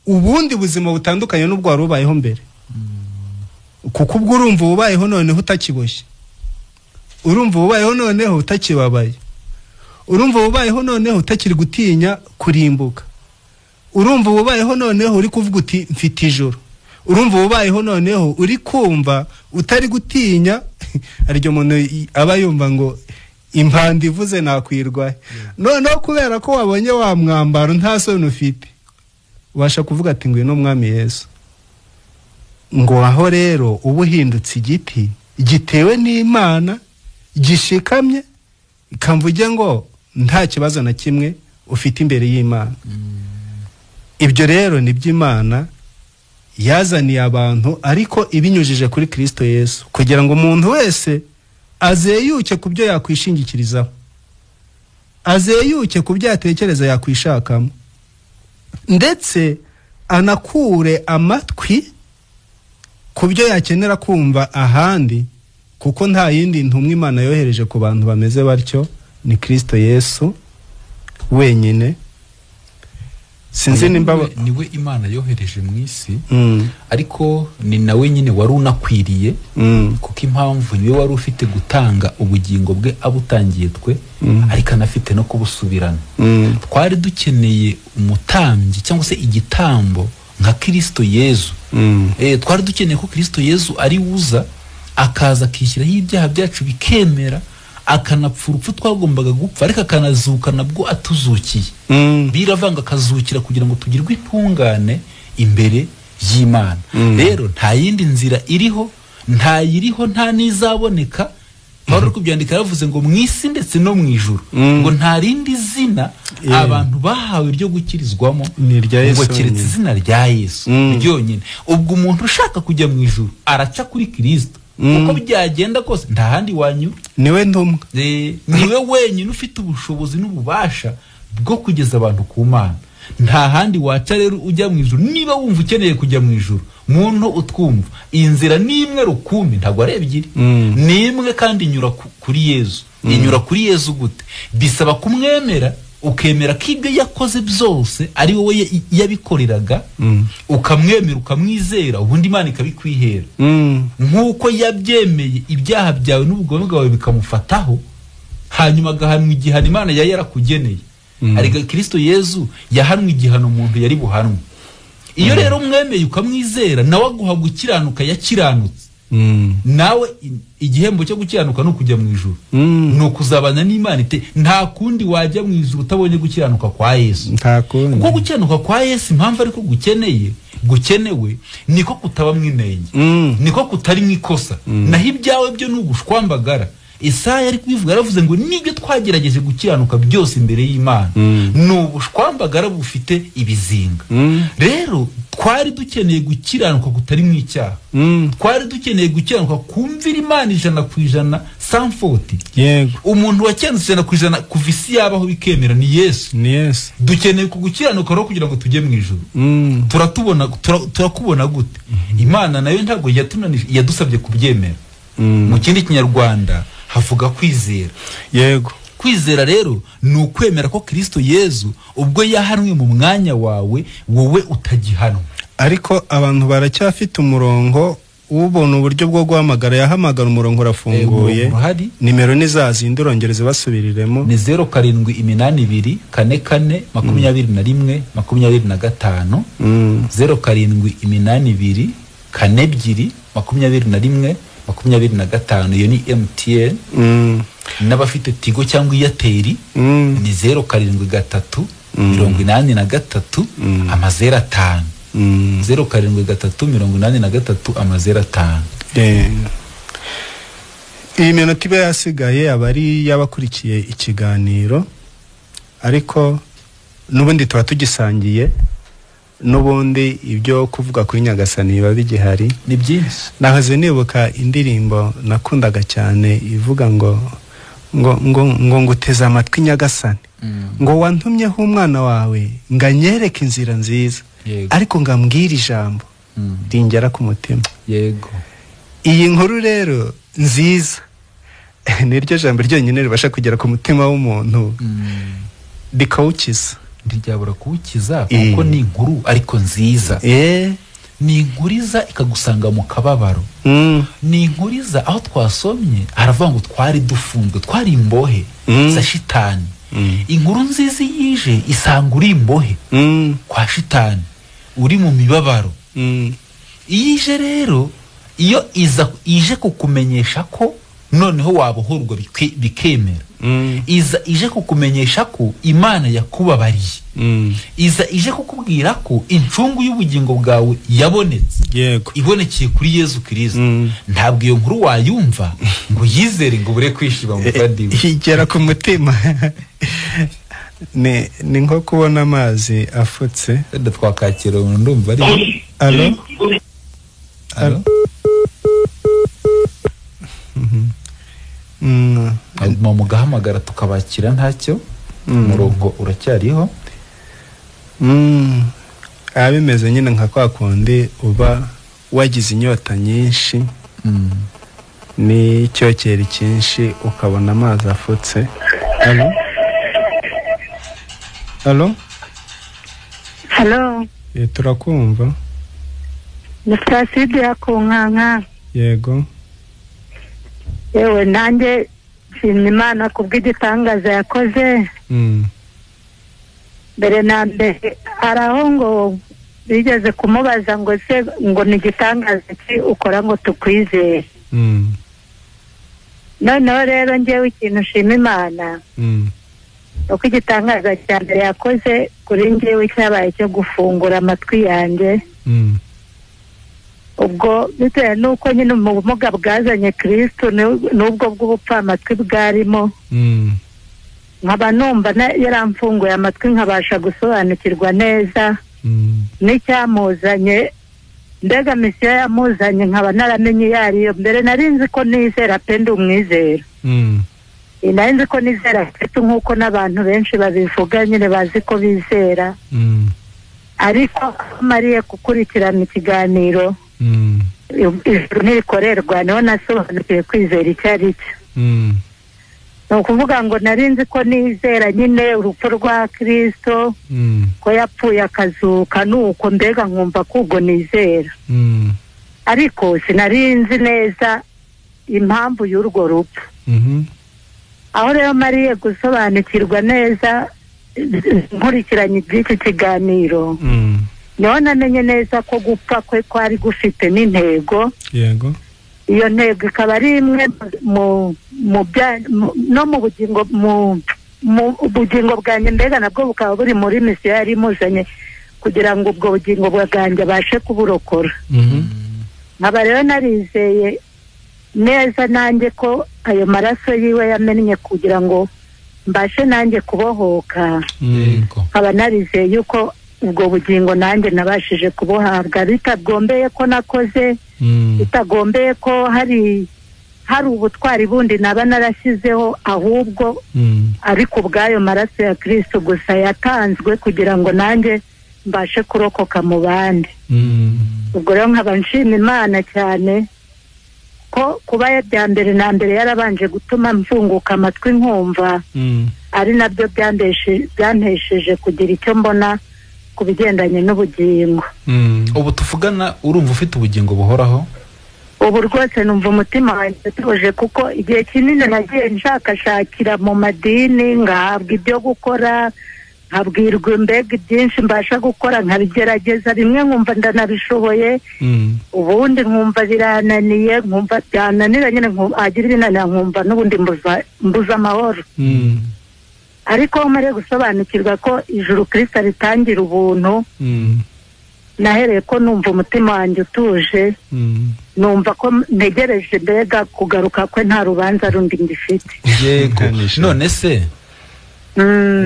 ubundi buzima butandukanye n'ubwo wari ubayeho mbere. Kuko ubwo urumva ubayeho noneho utakiboshye, urumva ubayeho noneho utakibabaye, urumva ubayeho noneho utakiri gutinya kurimbuka, urumva ubayeho noneho uri kuvuga uti mfite ijoro, urumva ubayeho noneho uri kumva utari gutinya. Aryo umuntu aba yumva ngo impanda ivuze nakwirwaye. Noneho kubera ko wabonye wa mwambaro nta soni ufite, ubasha kuvuga ati ngwino Mwami Yesu. Ngo aho rero uba uhindutse igiti gitewe n'Imana gishikamye, ikamvuge ngo nta kibazo na kimwe ufite imbere y'Imana. Ibyo rero ni by'Imana yazaniye abantu, ariko ibinyujije kuri Kristo Yesu, kugira ngo umuntu wese azeyuke ku byo yakwishingikirizaho, azeyuke ku byo yatekereza yakwishakamo, ndetse anakure amatwi ku byo yakenera kumva ahandi, kuko nta yindi ntumwa Imana yohereje ku bantu bameze batyo, ni Kristo Yesu wenyine. Sinzi nimba niwe Imana yohereje mu isi, ariko ni nawe nyine wari unakwiriye, kuko impamvu niwe wari ufite gutanga ubugingo bwe abutangiye twe, ariko anafite no kubusubirana. Twari dukeneye umutambyi cyangwa se igitambo nka Kristo Yezu. Twari dukeneye ko Kristo Yezu ari uza akaza akishyiraho ibyaha byacu bikemera, akanapfa urupfu twagombaga gupfa, ariko akanazuka nabwo atuzukiye. Biravanga akazukira kugira ngo tugirwe intungane imbere y'Imana. Rero nta yindi nzira iriho, nta yiriho, nta n'izaboneka. Pawulo ari kubyandika yaravuze ngo mu isi ndetse no mu ijuru, ngo nta rindi zina abantu bahawe ryo gukirizwamo ngo keretse izina rya Yesu ryonyine. Ubwo umuntu ushaka kujya mu ijuru araca kuri Kristo, uko byagenda kose nta handi wanyura, niwe ntumwa, niwe wenyine ufite ubushobozi n'ububasha bwo kugeza abantu ku Mana. Nta handi waca rero ujya mu ijuru. Niba wumva ukeneye kujya mu ijuru, muntu utwumva, iyi nzira ni imwe rukumbi, ntabwo ari ebyiri, ni imwe kandi inyura kuri Yezu. Inyura kuri Yezu gute? Bisaba kumwemera, ukemera ko ibyo yakoze byose ari wowe yabikoreraga, ukamwemera ukamwizera, ubundi Imana ikabikwihera. Nk'uko yabyemeye ibyaha byawe n'ubugome bwawe bikamufataho, hanyuma agahanwa igihano Imana yari yarakugeneye. Ariko Kristo Yezu yahanwe igihano umuntu yari buhanwe. Iyo rero umwemeye ukamwizera, nawe aguha gukiranuka yakiranutse. Nawe igihembo cyo gukiranuka ni ukujya mu ijuru, ni ukuzabana n'Imana. Nta kundi wajya mu ijuru utabonye gukiranuka kwa Yesu. Kuko gukiranuka kwa Yesu, impamvu ariko gukeneye gukenewe, niko kutaba mwinenge, niko kutari mwikosa. Naho ibyawe byo ni ubushwambagara. Isaya ari kubivuga yaravuze ngo nibyo twagerageje gukiranuka byose imbere y'Imana, ni ubushwambagara bufite ibizinga. Rero twari dukeneye gukiranuka kutari mu icyaha, twari dukeneye gukiranuka kumvira Imana 100% sans faute. Yego, umuntu wakiranutse 100% kuva isi yabaho bikemera ni Yesu. Ni Yesu. Dukeneye kugukiranuka rero kugira ngo tujye mu ijuru. Turatubona, turakubona gute? Imana nayo ntabwo yatunanije, yadusabye kubyemera. Mu kindi Kinyarwanda havuga kwizera. Yego, kwizera rero ni ukwemera ko Kristo Yezu ubwo yahanwe mu mwanya wawe, wowe utagihanwa. Ariko abantu baracyafite umurongo, ubona uburyo bwo guhamagara, yahamagara umurongo urafunguye, nimero ni za zindi, urongereze basubiriremo. Ni 0 7 8 2 4 4 21 25, 0 7 8 2 4 2 21 25. Iyo ni MTN. N'abafite Tigo cyangwa Airtel ni 0 7 3 83 05, 0 7 3 83 05. Iyi minota iba yasigaye aba ari y'abakurikiye ikiganiro, ariko n'ubundi tuba tugisangiye, n'ubundi ibyo kuvuga kuri Nyagasani biba bigihari, ni byinshi. Nahoze nibuka indirimbo nakundaga cyane ivuga ngo ngo ngo ngo nguteze amatwi Nyagasani, ngo wantumyeho umwana wawe ngo anyereke inzira nziza, ariko ngambwira ijambo ringera ku mutima. Yego, iyi nkuru rero nziza niryo jambo ryonyine ribasha kugera ku mutima w'umuntu rikawukiza. Ntiryabura kuwukiza, kuko ni inkuru ariko nziza. Ni inkuriza ikagusanga mu kababaro. Ni inkuriza aho twasomye haravuga ngo twari dufunzwe, twari imbohe za shitani. Inkuru nziza yije isanga uri imbohe kwa shitani, uri mu mibabaro. Iyije rero iyo iza ije kukumenyesha ko Noneho wabohorwa bikemera. Iza ije kukumenyesha ko Imana yakubabariye. Iza ije kukubwira ko incungu y'ubugingo bwawe yabonetse. Yego. Ibonekeye kuri Yezu Kristo. Ntabwo iyo nkuru wayumva ngo yizere ngo bure kwishima muvandimwe. Igera ku mutima. Ni nko kubona amazi afutse. Wenda twakakira umuntu ndumva ari. Allo? Allo? Mugahamagara tukabakira ntacyo. Umurongo uracyariho. Bimeze nyine nka kwa kundi uba wagize inyota nyinshi n'icyokere cyinshi ukabona amazi afutse. Allo? Allo? Allo? Turakumva. Ni Placide ya Kunkanka. Yego. Yewe nanjye nshimye Imana kubw'igitangaza yakoze. Mbere na mbere hari aho ngo bigeze kumubaza ngo se ngo ni igitangaza ki ukora ngo tukwizere. Noneho rero njyewe ikintu nshima Imana uko igitangaza cya mbere yakoze kuri njyewe cyabaye cyo gufungura amatwi yanjye. Ubwo bitewe n'uko nyine ubumuga bwazanye Kristo n'ubwo bw'ubupfamatwi bwarimo, nkaba numva yaramfunguye amatwi nkabasha gusobanukirwa neza n'icyamuzanye, mbega misiyo yamuzanye nkaba naramenye iyo ariyo. Mbere nari nzi ko nizera pe, ndi umwizera. Nari nzi ko nizera Kristo nk'uko n'abantu benshi babivuga nyine bazi ko bizera. Ariko mariye gukurikirana ikiganiro ijuru ntirikorerwa, niho nasobanukiwe kwizera icyo ari cyo. Ni ukuvuga ngo nari nzi ko nizera nyine urupfu rwa Kristo, ko yapfuye akazuka, nuko mbega nkumva ko ubwo nizera. Ariko sinari nzi neza impamvu y'urwo rupfu. Aho rero mariye gusobanukirwa neza nkurikiranye iby'iki kiganiro, niho namenye neza ko gupfa kwe kwari gufite n'intego. Yego. Iyo ntego ikaba ari imwe mu no mu bugingo mu bugingo bwanjye, mbega nabwo bukaba buri muri misiyo yari imuzanye kugira ngo ubwo bugingo bwanjye abashe kuburokora. Nkaba rero narizeye neza nanjye ko ayo maraso yiwe yamennye kugira ngo mbashe nanjye kubohoka. Nkaba narizeye yuko ubwo bugingo nanjye nabashije kubuhabwa bitagombeye ko nakoze, bitagombeye ko hari ubutwari bundi naba narashyizeho, ahubwo ariko ubwayo maraso ya Kristo gusa yatanzwe kugira ngo nanjye mbashe kurokoka mu bandi. Ubwo rero nkaba nshima Imana cyane ko kuba bya mbere na mbere yarabanje gutuma mfunguka amatwi nkumva, ari nabyo byantesheje kugira icyo mbona ku bigendanye n'ubugingo. Ubu tuvugana urumva ufite ubugingo buhoraho? Ubu rwose numva umutima wanjye utuje, kuko igihe kinini nagiye nshakashakira mu madini, ngahabwa ibyo gukora, nkabwirwa mbega byinshi mbasha gukora, nkabigerageza rimwe nkumva ndanabishoboye, ubundi nkumva birananiye, nkumva byananira nyine, agira ibinanira nkumva n'ubundi mbuza amahoro. Ariko mare gusobanukirwa ko ijuru Kristo ritangira ubuntu, nahereye ko numva umutima wanjye utuje, numva ko ntegereje mbega kugaruka kwe nta rubanza rundi ngifite. Yego. None se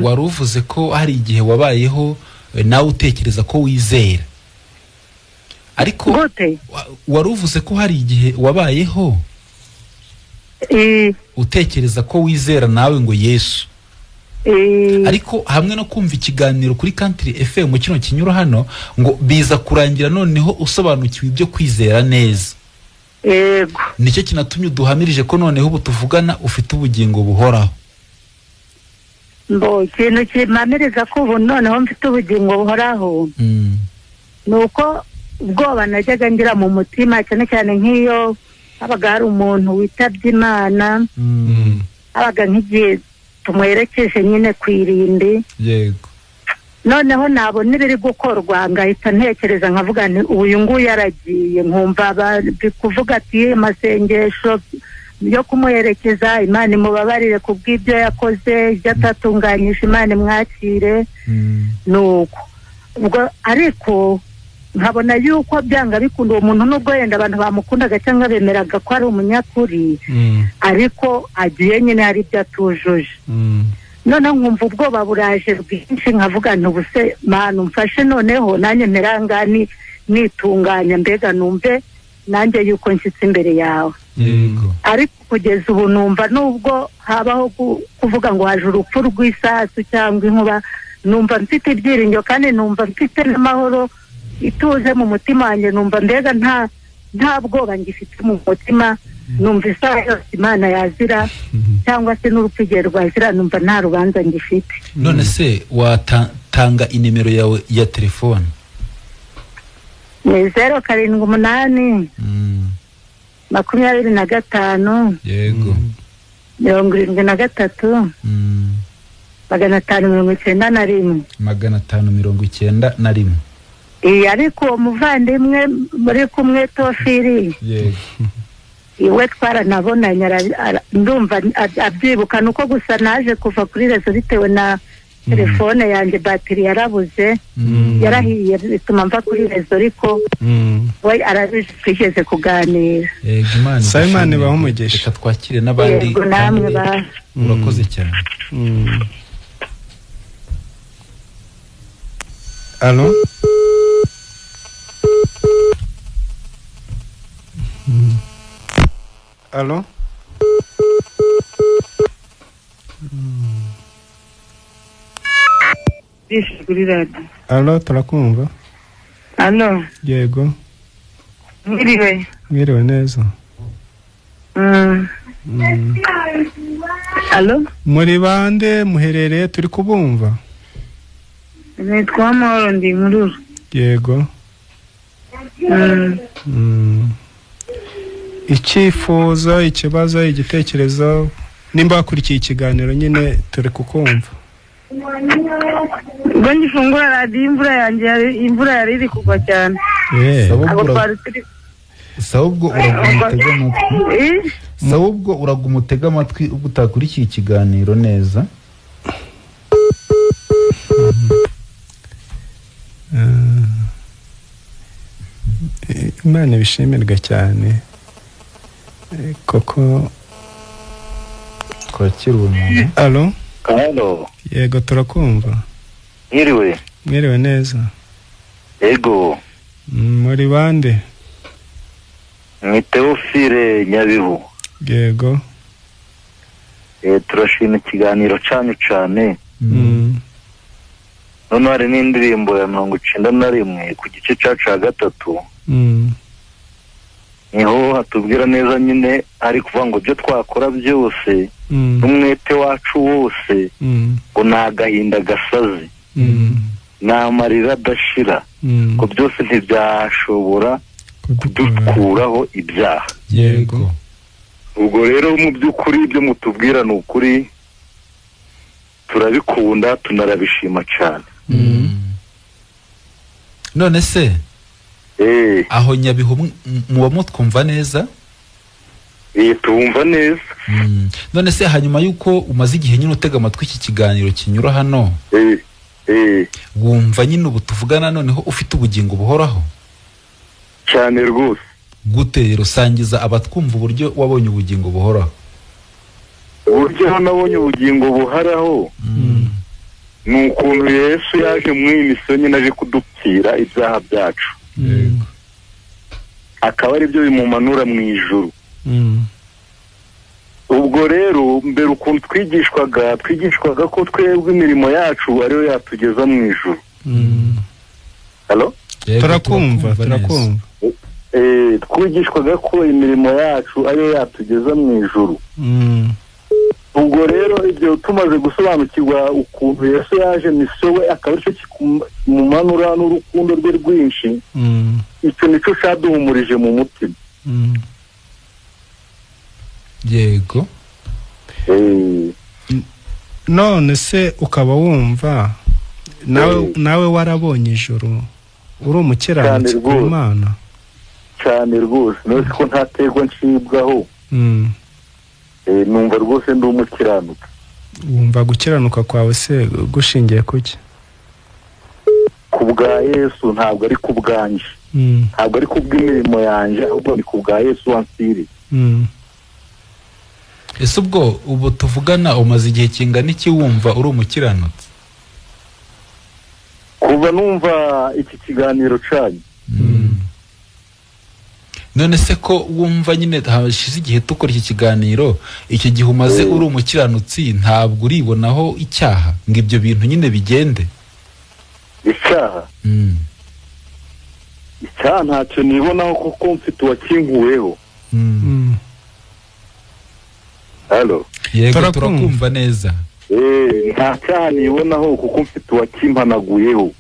wari uvuze ko hari igihe wabayeho nawe utekereza ko wizera, ariko wari uvuze ko hari igihe wabayeho utekereza ko wizera nawe ngo Yesu, ariko hamwe no kumva ikiganiro kuri Country FM kino kinyura hano ngo biza kurangira noneho usobanukiwe ibyo kwizera neza. Yego. Nicyo kinatumye uduhamirije ko noneho ubu tuvugana ufite ubugingo buhoraho. Mbo ikintu kimpamiriza ko ubu noneho mfite ubugingo buhoraho, nuko ubwoba najyaga ngira mu mutima, cyane cyane nk'iyo habaga hari umuntu witabye Imana, habaga nk'igihe tumuherekeje nyine ku irimbi. Yego. Noneho nabona ibiri gukorwa ngahita ntekereza nkavuga nti uyu nguyu yaragiye, nkumva bari kuvuga ati amasengesho yo kumuherekeza, Imana imubabarire ku bw'ibyo yakoze, ibyo atatunganyije Imana imwakire. Nuko ubwo ariko nkabona yuko byanga bikunda uwo muntu, nubwo yenda abantu bamukundaga cyangwa bemeraga ko ari umunyakuri, ariko agiye nyine hari ibyo atujuje. Noneho nkumva ubwoba buraje bwinshi, nkavuga nti ubuse Mana umfashe noneho nanjye mperangani nitunganya, mbega numve nanjye yuko nshyitse imbere yawe. Ariko kugeza ubu numva nubwo habaho kuvuga ngo haje urupfu rw'isasu cyangwa inkuba, numva mfite ibyiringiro kandi numva mfite n'amahoro ituze mu mutima wanjye, numva mbega nta bwoba ngifite mu mutima, numva isaha yose Imana yazira cyangwa se n'urupfu igihe rwazira, numva nta rubanza ngifite. None se watanga inimero yawe ya telefone? Ni 078 25 yego 73 591. 591. Ariko uwo muvandimwe muri kumwe Tofiri, yego, iwe twaranabonanye, ndumva abyibuka, nuko gusa naje kuva kuri rezo bitewe na telefone yanjye batiri yarabuze, yarahiye bituma mva kuri rezo, ariko we arabizi twigeze kuganira. Imana ibahe umugisha. Reka twakire n'abandi. Yego, namwe ba urakoze cyane. Allo? Allo? Allo, turakumva? Allo? Yego. Mwiriwe. Mwiriwe neza. Allo? Muri bande muherereye, turi kubumva? Nitwa Amahoro, ndi Nkururu. Yego. Icyifuzo, ikibazo, igitekerezo, nimba wakurikiye ikiganiro nyine turi kukumva. Ubwo ngifungura radiyo imvura yanjye, imvura yari iri kugwa cyane. Sawa, ubwo uraguma utega amatwi ubwo utakurikiye ikiganiro neza. Imana ibishimirwa cyane koko. Twakira uwo muntu. Allo? Allo. Yego, turakumva. Mwiriwe. Mwiriwe neza. Yego. Muri bande? Ni Teofile Nyabihu. Yego. Turashima ikiganiro cyanyu cyane. None hari n'indirimbo ya 91 ku gice cya 3. Niho hatubwira neza nyine, ari kuvuga ngo ibyo twakora byose n'umwete wacu wose ngo ni agahinda gasaze, ni amarira adashira, ngo byose ntibyashobora kudukuraho ibyaha. Yego. Ubwo rero mu by'ukuri ibyo mutubwira ni ukuri, turabikunda tunarabishima cyane. None se aho Nyabihu muba mutwumva neza? Tumva neza. None se hanyuma yuko umaze igihe nyine utega amatwi iki kiganiro kinyura hano, wumva nyine ubu tuvugana noneho ufite ubugingo buhoraho? Cyane rwose. Gute rusangiza abatwumva uburyo wabonye ubugingo buhoraho? Uburyo nabonye ubugingo buhoraho ni ukuntu Yesu yaje mu iyi misiyo nyine aje kudupfira ibyaha byacu, akaba ari byo bimumanura mu ijuru. Ubwo rero mbere ukuntu twigishwaga ko twebwe imirimo yacu ariyo yatugeza mu ijuru. Allo? Turakumva. Twigishwaga ko imirimo yacu ariyo yatugeza mu ijuru. Ubwo rero ibyo tumaze gusobanukirwa ukuntu Yesu yaje misiyo we akaba aricyo kimumanura n'urukundo rwe rwinshi, icyo nicyo cyaduhumurije mu mutima. Yego. None se ukaba wumva nawe warabonye ijuru, uri umukiranutsi ku Mana? Cyane rwose, none ko ntaterwa ncibwaho. Numva rwose ndi umukiranutsi. Wumva gukiranuka kwawe se gushingiye kuki? Ku bwa Yesu, ntabwo ari ku bwanjye, ntabwo ari ku bw'imirimo yanjye, ahubwo ni ku bwa Yesu wansiriye. Ese ubwo ubu tuvugana umaze igihe kingana iki wumva uri umukiranutsi? Kuva numva iki kiganiro cyanyu. None se ko wumva nyine hashize igihe dukora iki kiganiro, icyo gihe umaze uri umukiranutsi ntabwo uribonaho icyaha ngo ibyo bintu nyine bigende? Icyaha? Icyaha ntacyo nibonaho kuko mfite uwakinkuweho. Halo? Yego, turakumva neza. Nta cyaha nibonaho kuko mfite uwakimpanaguyeho.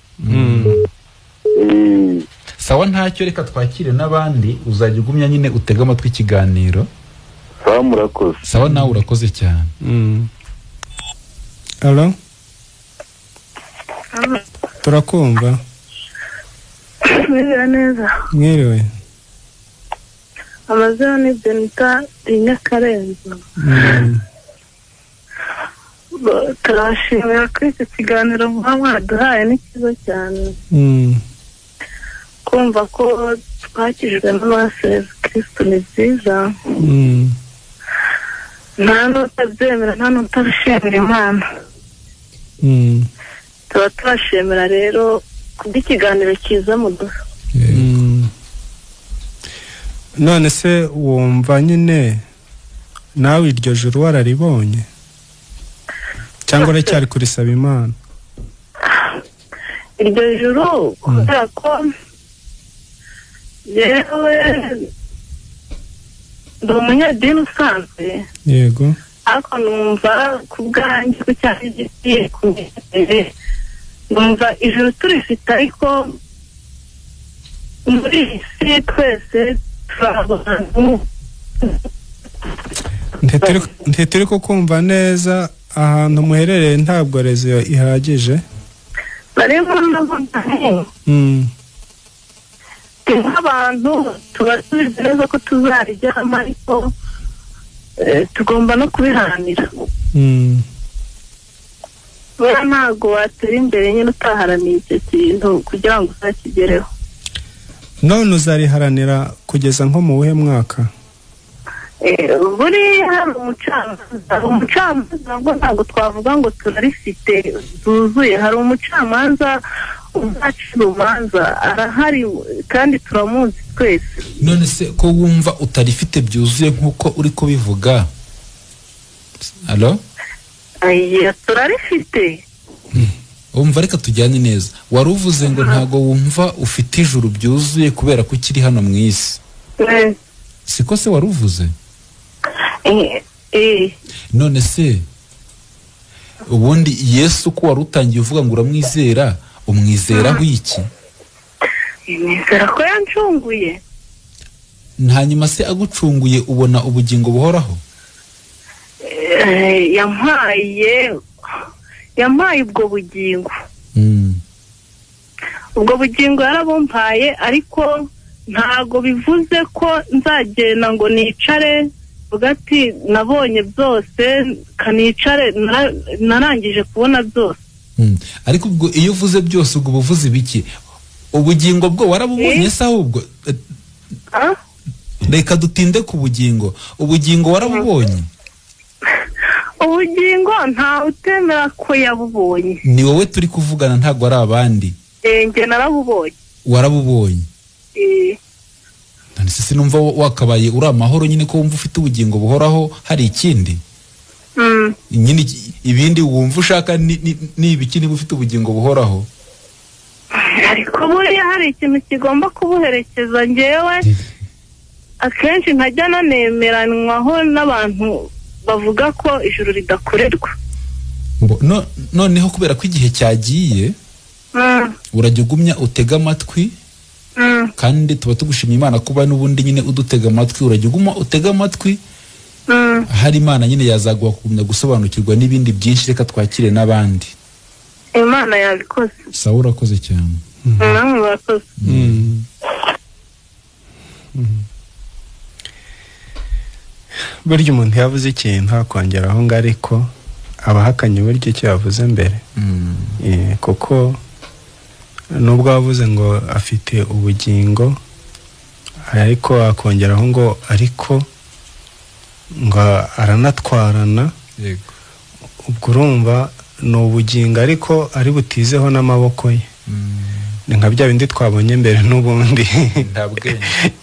Sawa, ntacyo, reka twakire n'abandi, uzajya ugumya nyine utega amatwi ikiganiro. Sawa, murakoze. Sawa, nawe urakoze cyane. Halo? Turakumva. Mwiriwe neza. Mwiriwe. Amazina ni Benita Nyakarenzo. Turashimira kuri iki kiganiro muba mwaduhaye, ni cyiza cyane. Kumva ko twakijwe n'amaraso ya Yesu Kristo ni byiza. Nta n'utabyemera, nta n'utabishimira Imana. Tuba tubashimira rero kubw'ikiganiro cyiza muduha. None se wumva nyine nawe iryo juru wararibonye cyangwa uracyari kurisaba Imana? Iryo juru kubera ko yewe ndi umunyadini usanzwe. Yego. Ariko numva ku bwanjye ko cyari gikwiye kumenya, numva ijuru turifite, ariko muri iyi si twese turi abantu. Ntituri kukumva neza, ahantu muherereye ntabwo rezo ihagije. Barimo ndavuga nk'abantu tuba tuzi neza ko tuzaryama, ariko tugomba no kubiharanira. Buriya ntabwo watera imbere nyine utaharaniye icyo kintu kugira ngo uzakigereho. None uzariharanira kugeza nko mu buhe mwaka? Buriya hari umucamanza, nabwo ntabwo twavuga ngo turarifite zuzuye. Hari umucamanza uzaca urubanza, arahari kandi turamuzi twese. None se ko wumva utarifite byuzuye nk'uko uri kubivuga? Alo? Turarifite. Wumva, reka tujyane neza. Wari uvuze ngo ntabwo wumva ufite ijuru byuzuye kubera ko ukiri hano mu isi. Siko se wari uvuze? None se ubundi Yesu ko wari utangiye uvuga ngo uramwizera, umwizeraho iki? Nizera ko yancunguye. Hanyuma se agucunguye ubona ubugingo buhoraho? Yampaye ubwo bugingo. Ubwo bugingo yarabumpaye, ariko ntago bivuze ko nzagenda ngo nicare ati nabonye byose kanicare, narangije kubona byose. Ariko ubwo iyo uvuze byose ubwo buvuze ibiki? Ubugingo bwo warabubonye se ahubwo? Reka dutinde ku bugingo. Ubugingo warabubonye? Ubugingo nta utemera ko yabubonye. Ni wowe turi kuvugana, ntabwo ari abandi. Njye narabubonye. Warabubonye? None se sinumva wakabaye uri amahoro nyine ko wumva ufite ubugingo buhoraho, hari ikindi? Nyine ibindi wumva ushaka ni ibiki niba ufite ubugingo buhoraho? Ariko buriya hari ikintu kigomba kubuherekeza. Njyewe akenshi nkajya nanemeranwaho n'abantu bavuga ko ijuru ridakorerwa. Noneho kubera ko igihe cyagiye, urajya ugumya utega amatwi, kandi tuba tugushimye Imana kuba n'ubundi nyine udutega amatwi, urajya uguma utega amatwi, hari Imana nyine yazaguha kugumya gusobanukirwa n'ibindi byinshi. Reka twakire n'abandi. Imana yabikoze. Sawa, urakoze cyane. Namwe murakoze. Burya umuntu yavuze ikintu akongeraho ngo ariko abahakanye buryo icyo yavuze mbere. Kuko nubwo yavuze ngo afite ubugingo, ariko akongeraho ngo ariko ngo aranatwarana. Yego. Ubwo urumva ni ubugingo ariko ari butizeho n'amaboko ye. Ni nka bya bindi twabonye mbere n'ubundi.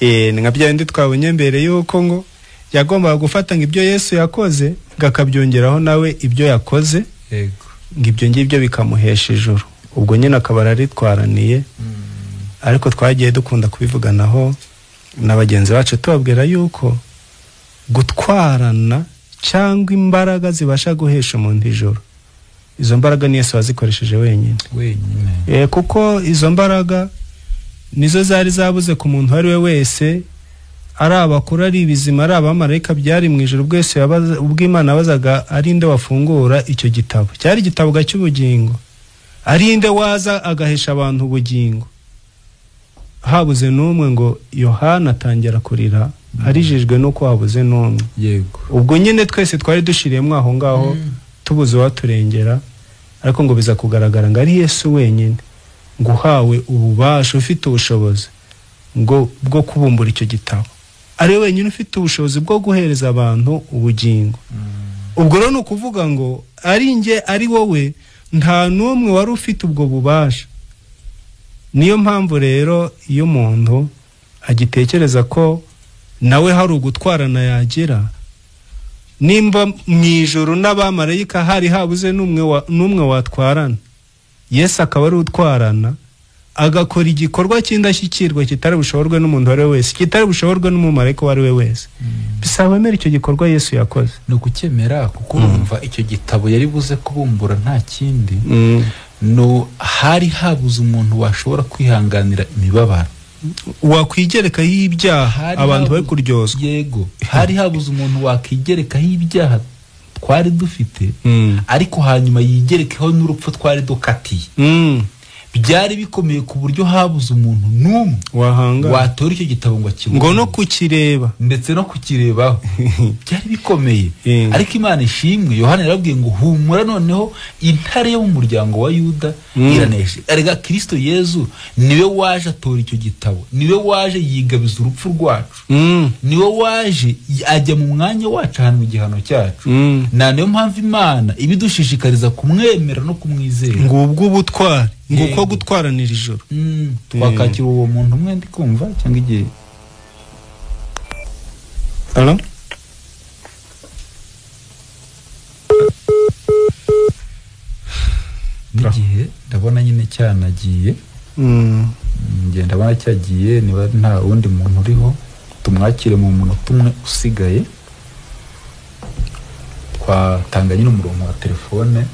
Ni nka bya bindi twabonye mbere yuko ngo yagombaga gufata ngo ibyo Yesu yakoze ngakabyongeraho nawe ibyo yakoze. Yego. Ngo ibyo ngibyo bikamuhesha ijuru. Ubwo nyine akaba aritwaraniye. Ariko twagiye dukunda kubivuganaho na bagenzi bacu tubabwira yuko gutwarana cyangwa imbaraga zibasha guhesha umuntu ijuru, izo mbaraga ni Yesu wazikoresheje wenyine. Kuko izo mbaraga nizo zari zabuze ku muntu ari we wese, ari abakuru, ari ibizima, ari abamarayika byari mu ijuru, bwese ubwo Imana yabazaga ari nde wafungura icyo gitabo, cyari igitabo cy'ubugingo, ari nde waza agahesha abantu ubugingo. Habuze n'umwe, ngo Yohana atangira kurira arijijwe nuko habuze n'umwe. Yego. Ubwo nyine twese twari dushiriyemo aho ngaho, tubuze uwaturengera, ariko ngo biza kugaragara ngo ari Yesu wenyine ngo uhawe ububasha, ufite ubushobozi ngo bwo kubumbura icyo gitabo, ari wenyine ufite ubushobozi bwo guhereza abantu ubugingo. Ubwo rero ni ukuvuga ngo ari nge ari wowe, nta n'umwe wari ufite ubwo bubasha. Niyo mpamvu rero iyo umuntu agitekereza ko nawe hari ugutwarana yagira, nimba mu ijuru n'abamarayika hari habuze n'umwe watwarana, Yesu akaba ari utwarana, agakora igikorwa cy'indashyikirwa kitari bushoborwe n'umuntu uwo ari we wese, kitari bushoborwe n'umumarayika uwo ari we wese. Bisaba wemera icyo gikorwa Yesu yakoze. Ni ukucyemera, kuko urumva icyo gitabo yari buze kubumbura nta kindi. No hari habuze umuntu washobora kwihanganira imibabaro, wakwigereka y'ibyaha abantu bari kuryozwa. Yego, hari habuze umuntu wakigerekaho ibyaha twari dufite, ariko hanyuma yigerekeho n'urupfu twari dukatiye. Byari bikomeye ku buryo habuze umuntu n'umwe wahanga watora icyo gitabo ngo akibone, ngo no kukireba, ndetse no kukirebaho. Byari bikomeye. Ariko Imana ishimwe, Yohana yarabwiye ngo humura, noneho intare yo mu muryango wa Yuda iraneshe. Erega Kristo Yezu niwe waje atora icyo gitabo, niwe waje yigabiza urupfu rwacu, niwe waje ajya mu mwanya wacu ahantu igihano cyacu. Na niyo mpamvu Imana ibidushishikariza kumwemera no kumwizera. Ngubwo ubutwari, nguko gutwaranira ijuru. Twakakira uwo muntu umwe ndi kumva cyangwa igihe. Hello? N'igihe ndabona nyine cyanagiye. Ngenda ndabona cyagiye, niba nta wundi muntu uriho tumwakire mu munota umwe usigaye. Twatanga nyine umurongo wa telefone.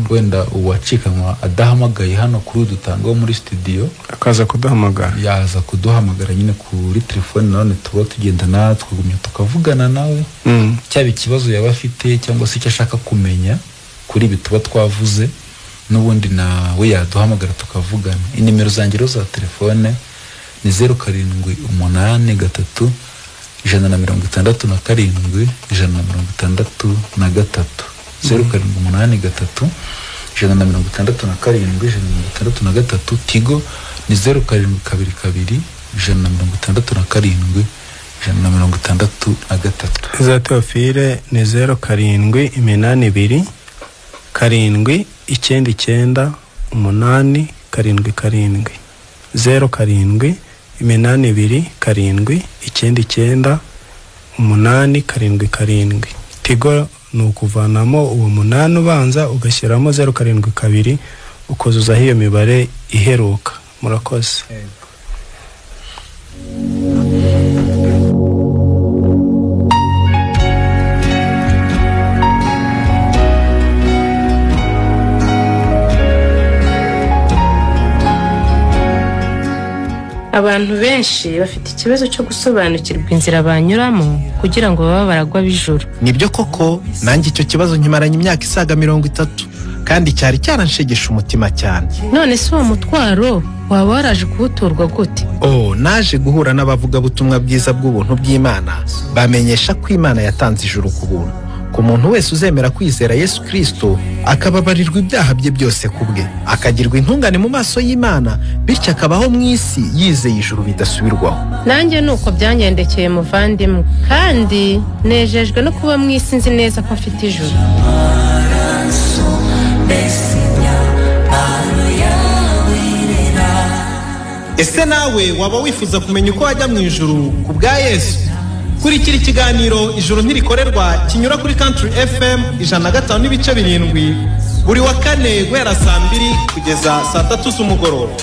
Wenda uwacikanwa adahamagaye hano kuri dutanga muri studio akaza kuduhamagara, yaza kuduhamagara nyine kuri telefone, none tuba tugenda natwe gumya tukavugana nawe, cyaba ikibazo yaba afite cyangwa se icyo ashaka kumenya kuri ibi tuba twavuze, n'ubundi nawe yaduhamagara tukavugana. Inimero zanjye za telefone ni 0783 167 163. 0783 167 163. Tigo ni 0722 167 163. Za Teofile ni 0782 7 99 8 7 7. 07 82 7 99 8 7 7. Tigo ni ukuvanamo uwo 8 ubanza ugashyiramo 072 ukuzuzaho iyo mibare iheruka. Murakoze. Abantu benshi bafite ikibazo cyo gusobanukirwa inzira banyuramo kugira ngo babe baragwa bijuru. Nibyo koko, nanjye icyo kibazo nkimaranye imyaka isaga 30. Kandi cyari cyaranshegesha umutima cyane. None se uwo mutwaro waba waraje kuwuturwa gute? Oh, naje guhura n'abavugabutumwa bwiza bw'ubuntu bw'Imana, bamenyesha ko Imana yatanze ijuru ku buntu ku muntu wese uzemera kwizera Yesu Kristo, akababarirwa ibyaha bye byose ku bwe, akagirwa intungane mu maso y'Imana, bityo akabaho mu isi yizeye ijuru bidasubirwaho. Nanjye ni uko byangendekeye muvandimwe, kandi nejejwe no kuba mu isi nzi neza ko mfite ijuru. Ese nawe waba wifuza kumenya uko wajya mu ijuru ku bwa Yesu? Kurikira ikiganiro Ijuru Ntirikorerwa kinyura kuri Country FM 105.7 buri wa kane guhera saa 2 kugeza saa 3 z'umugoroba.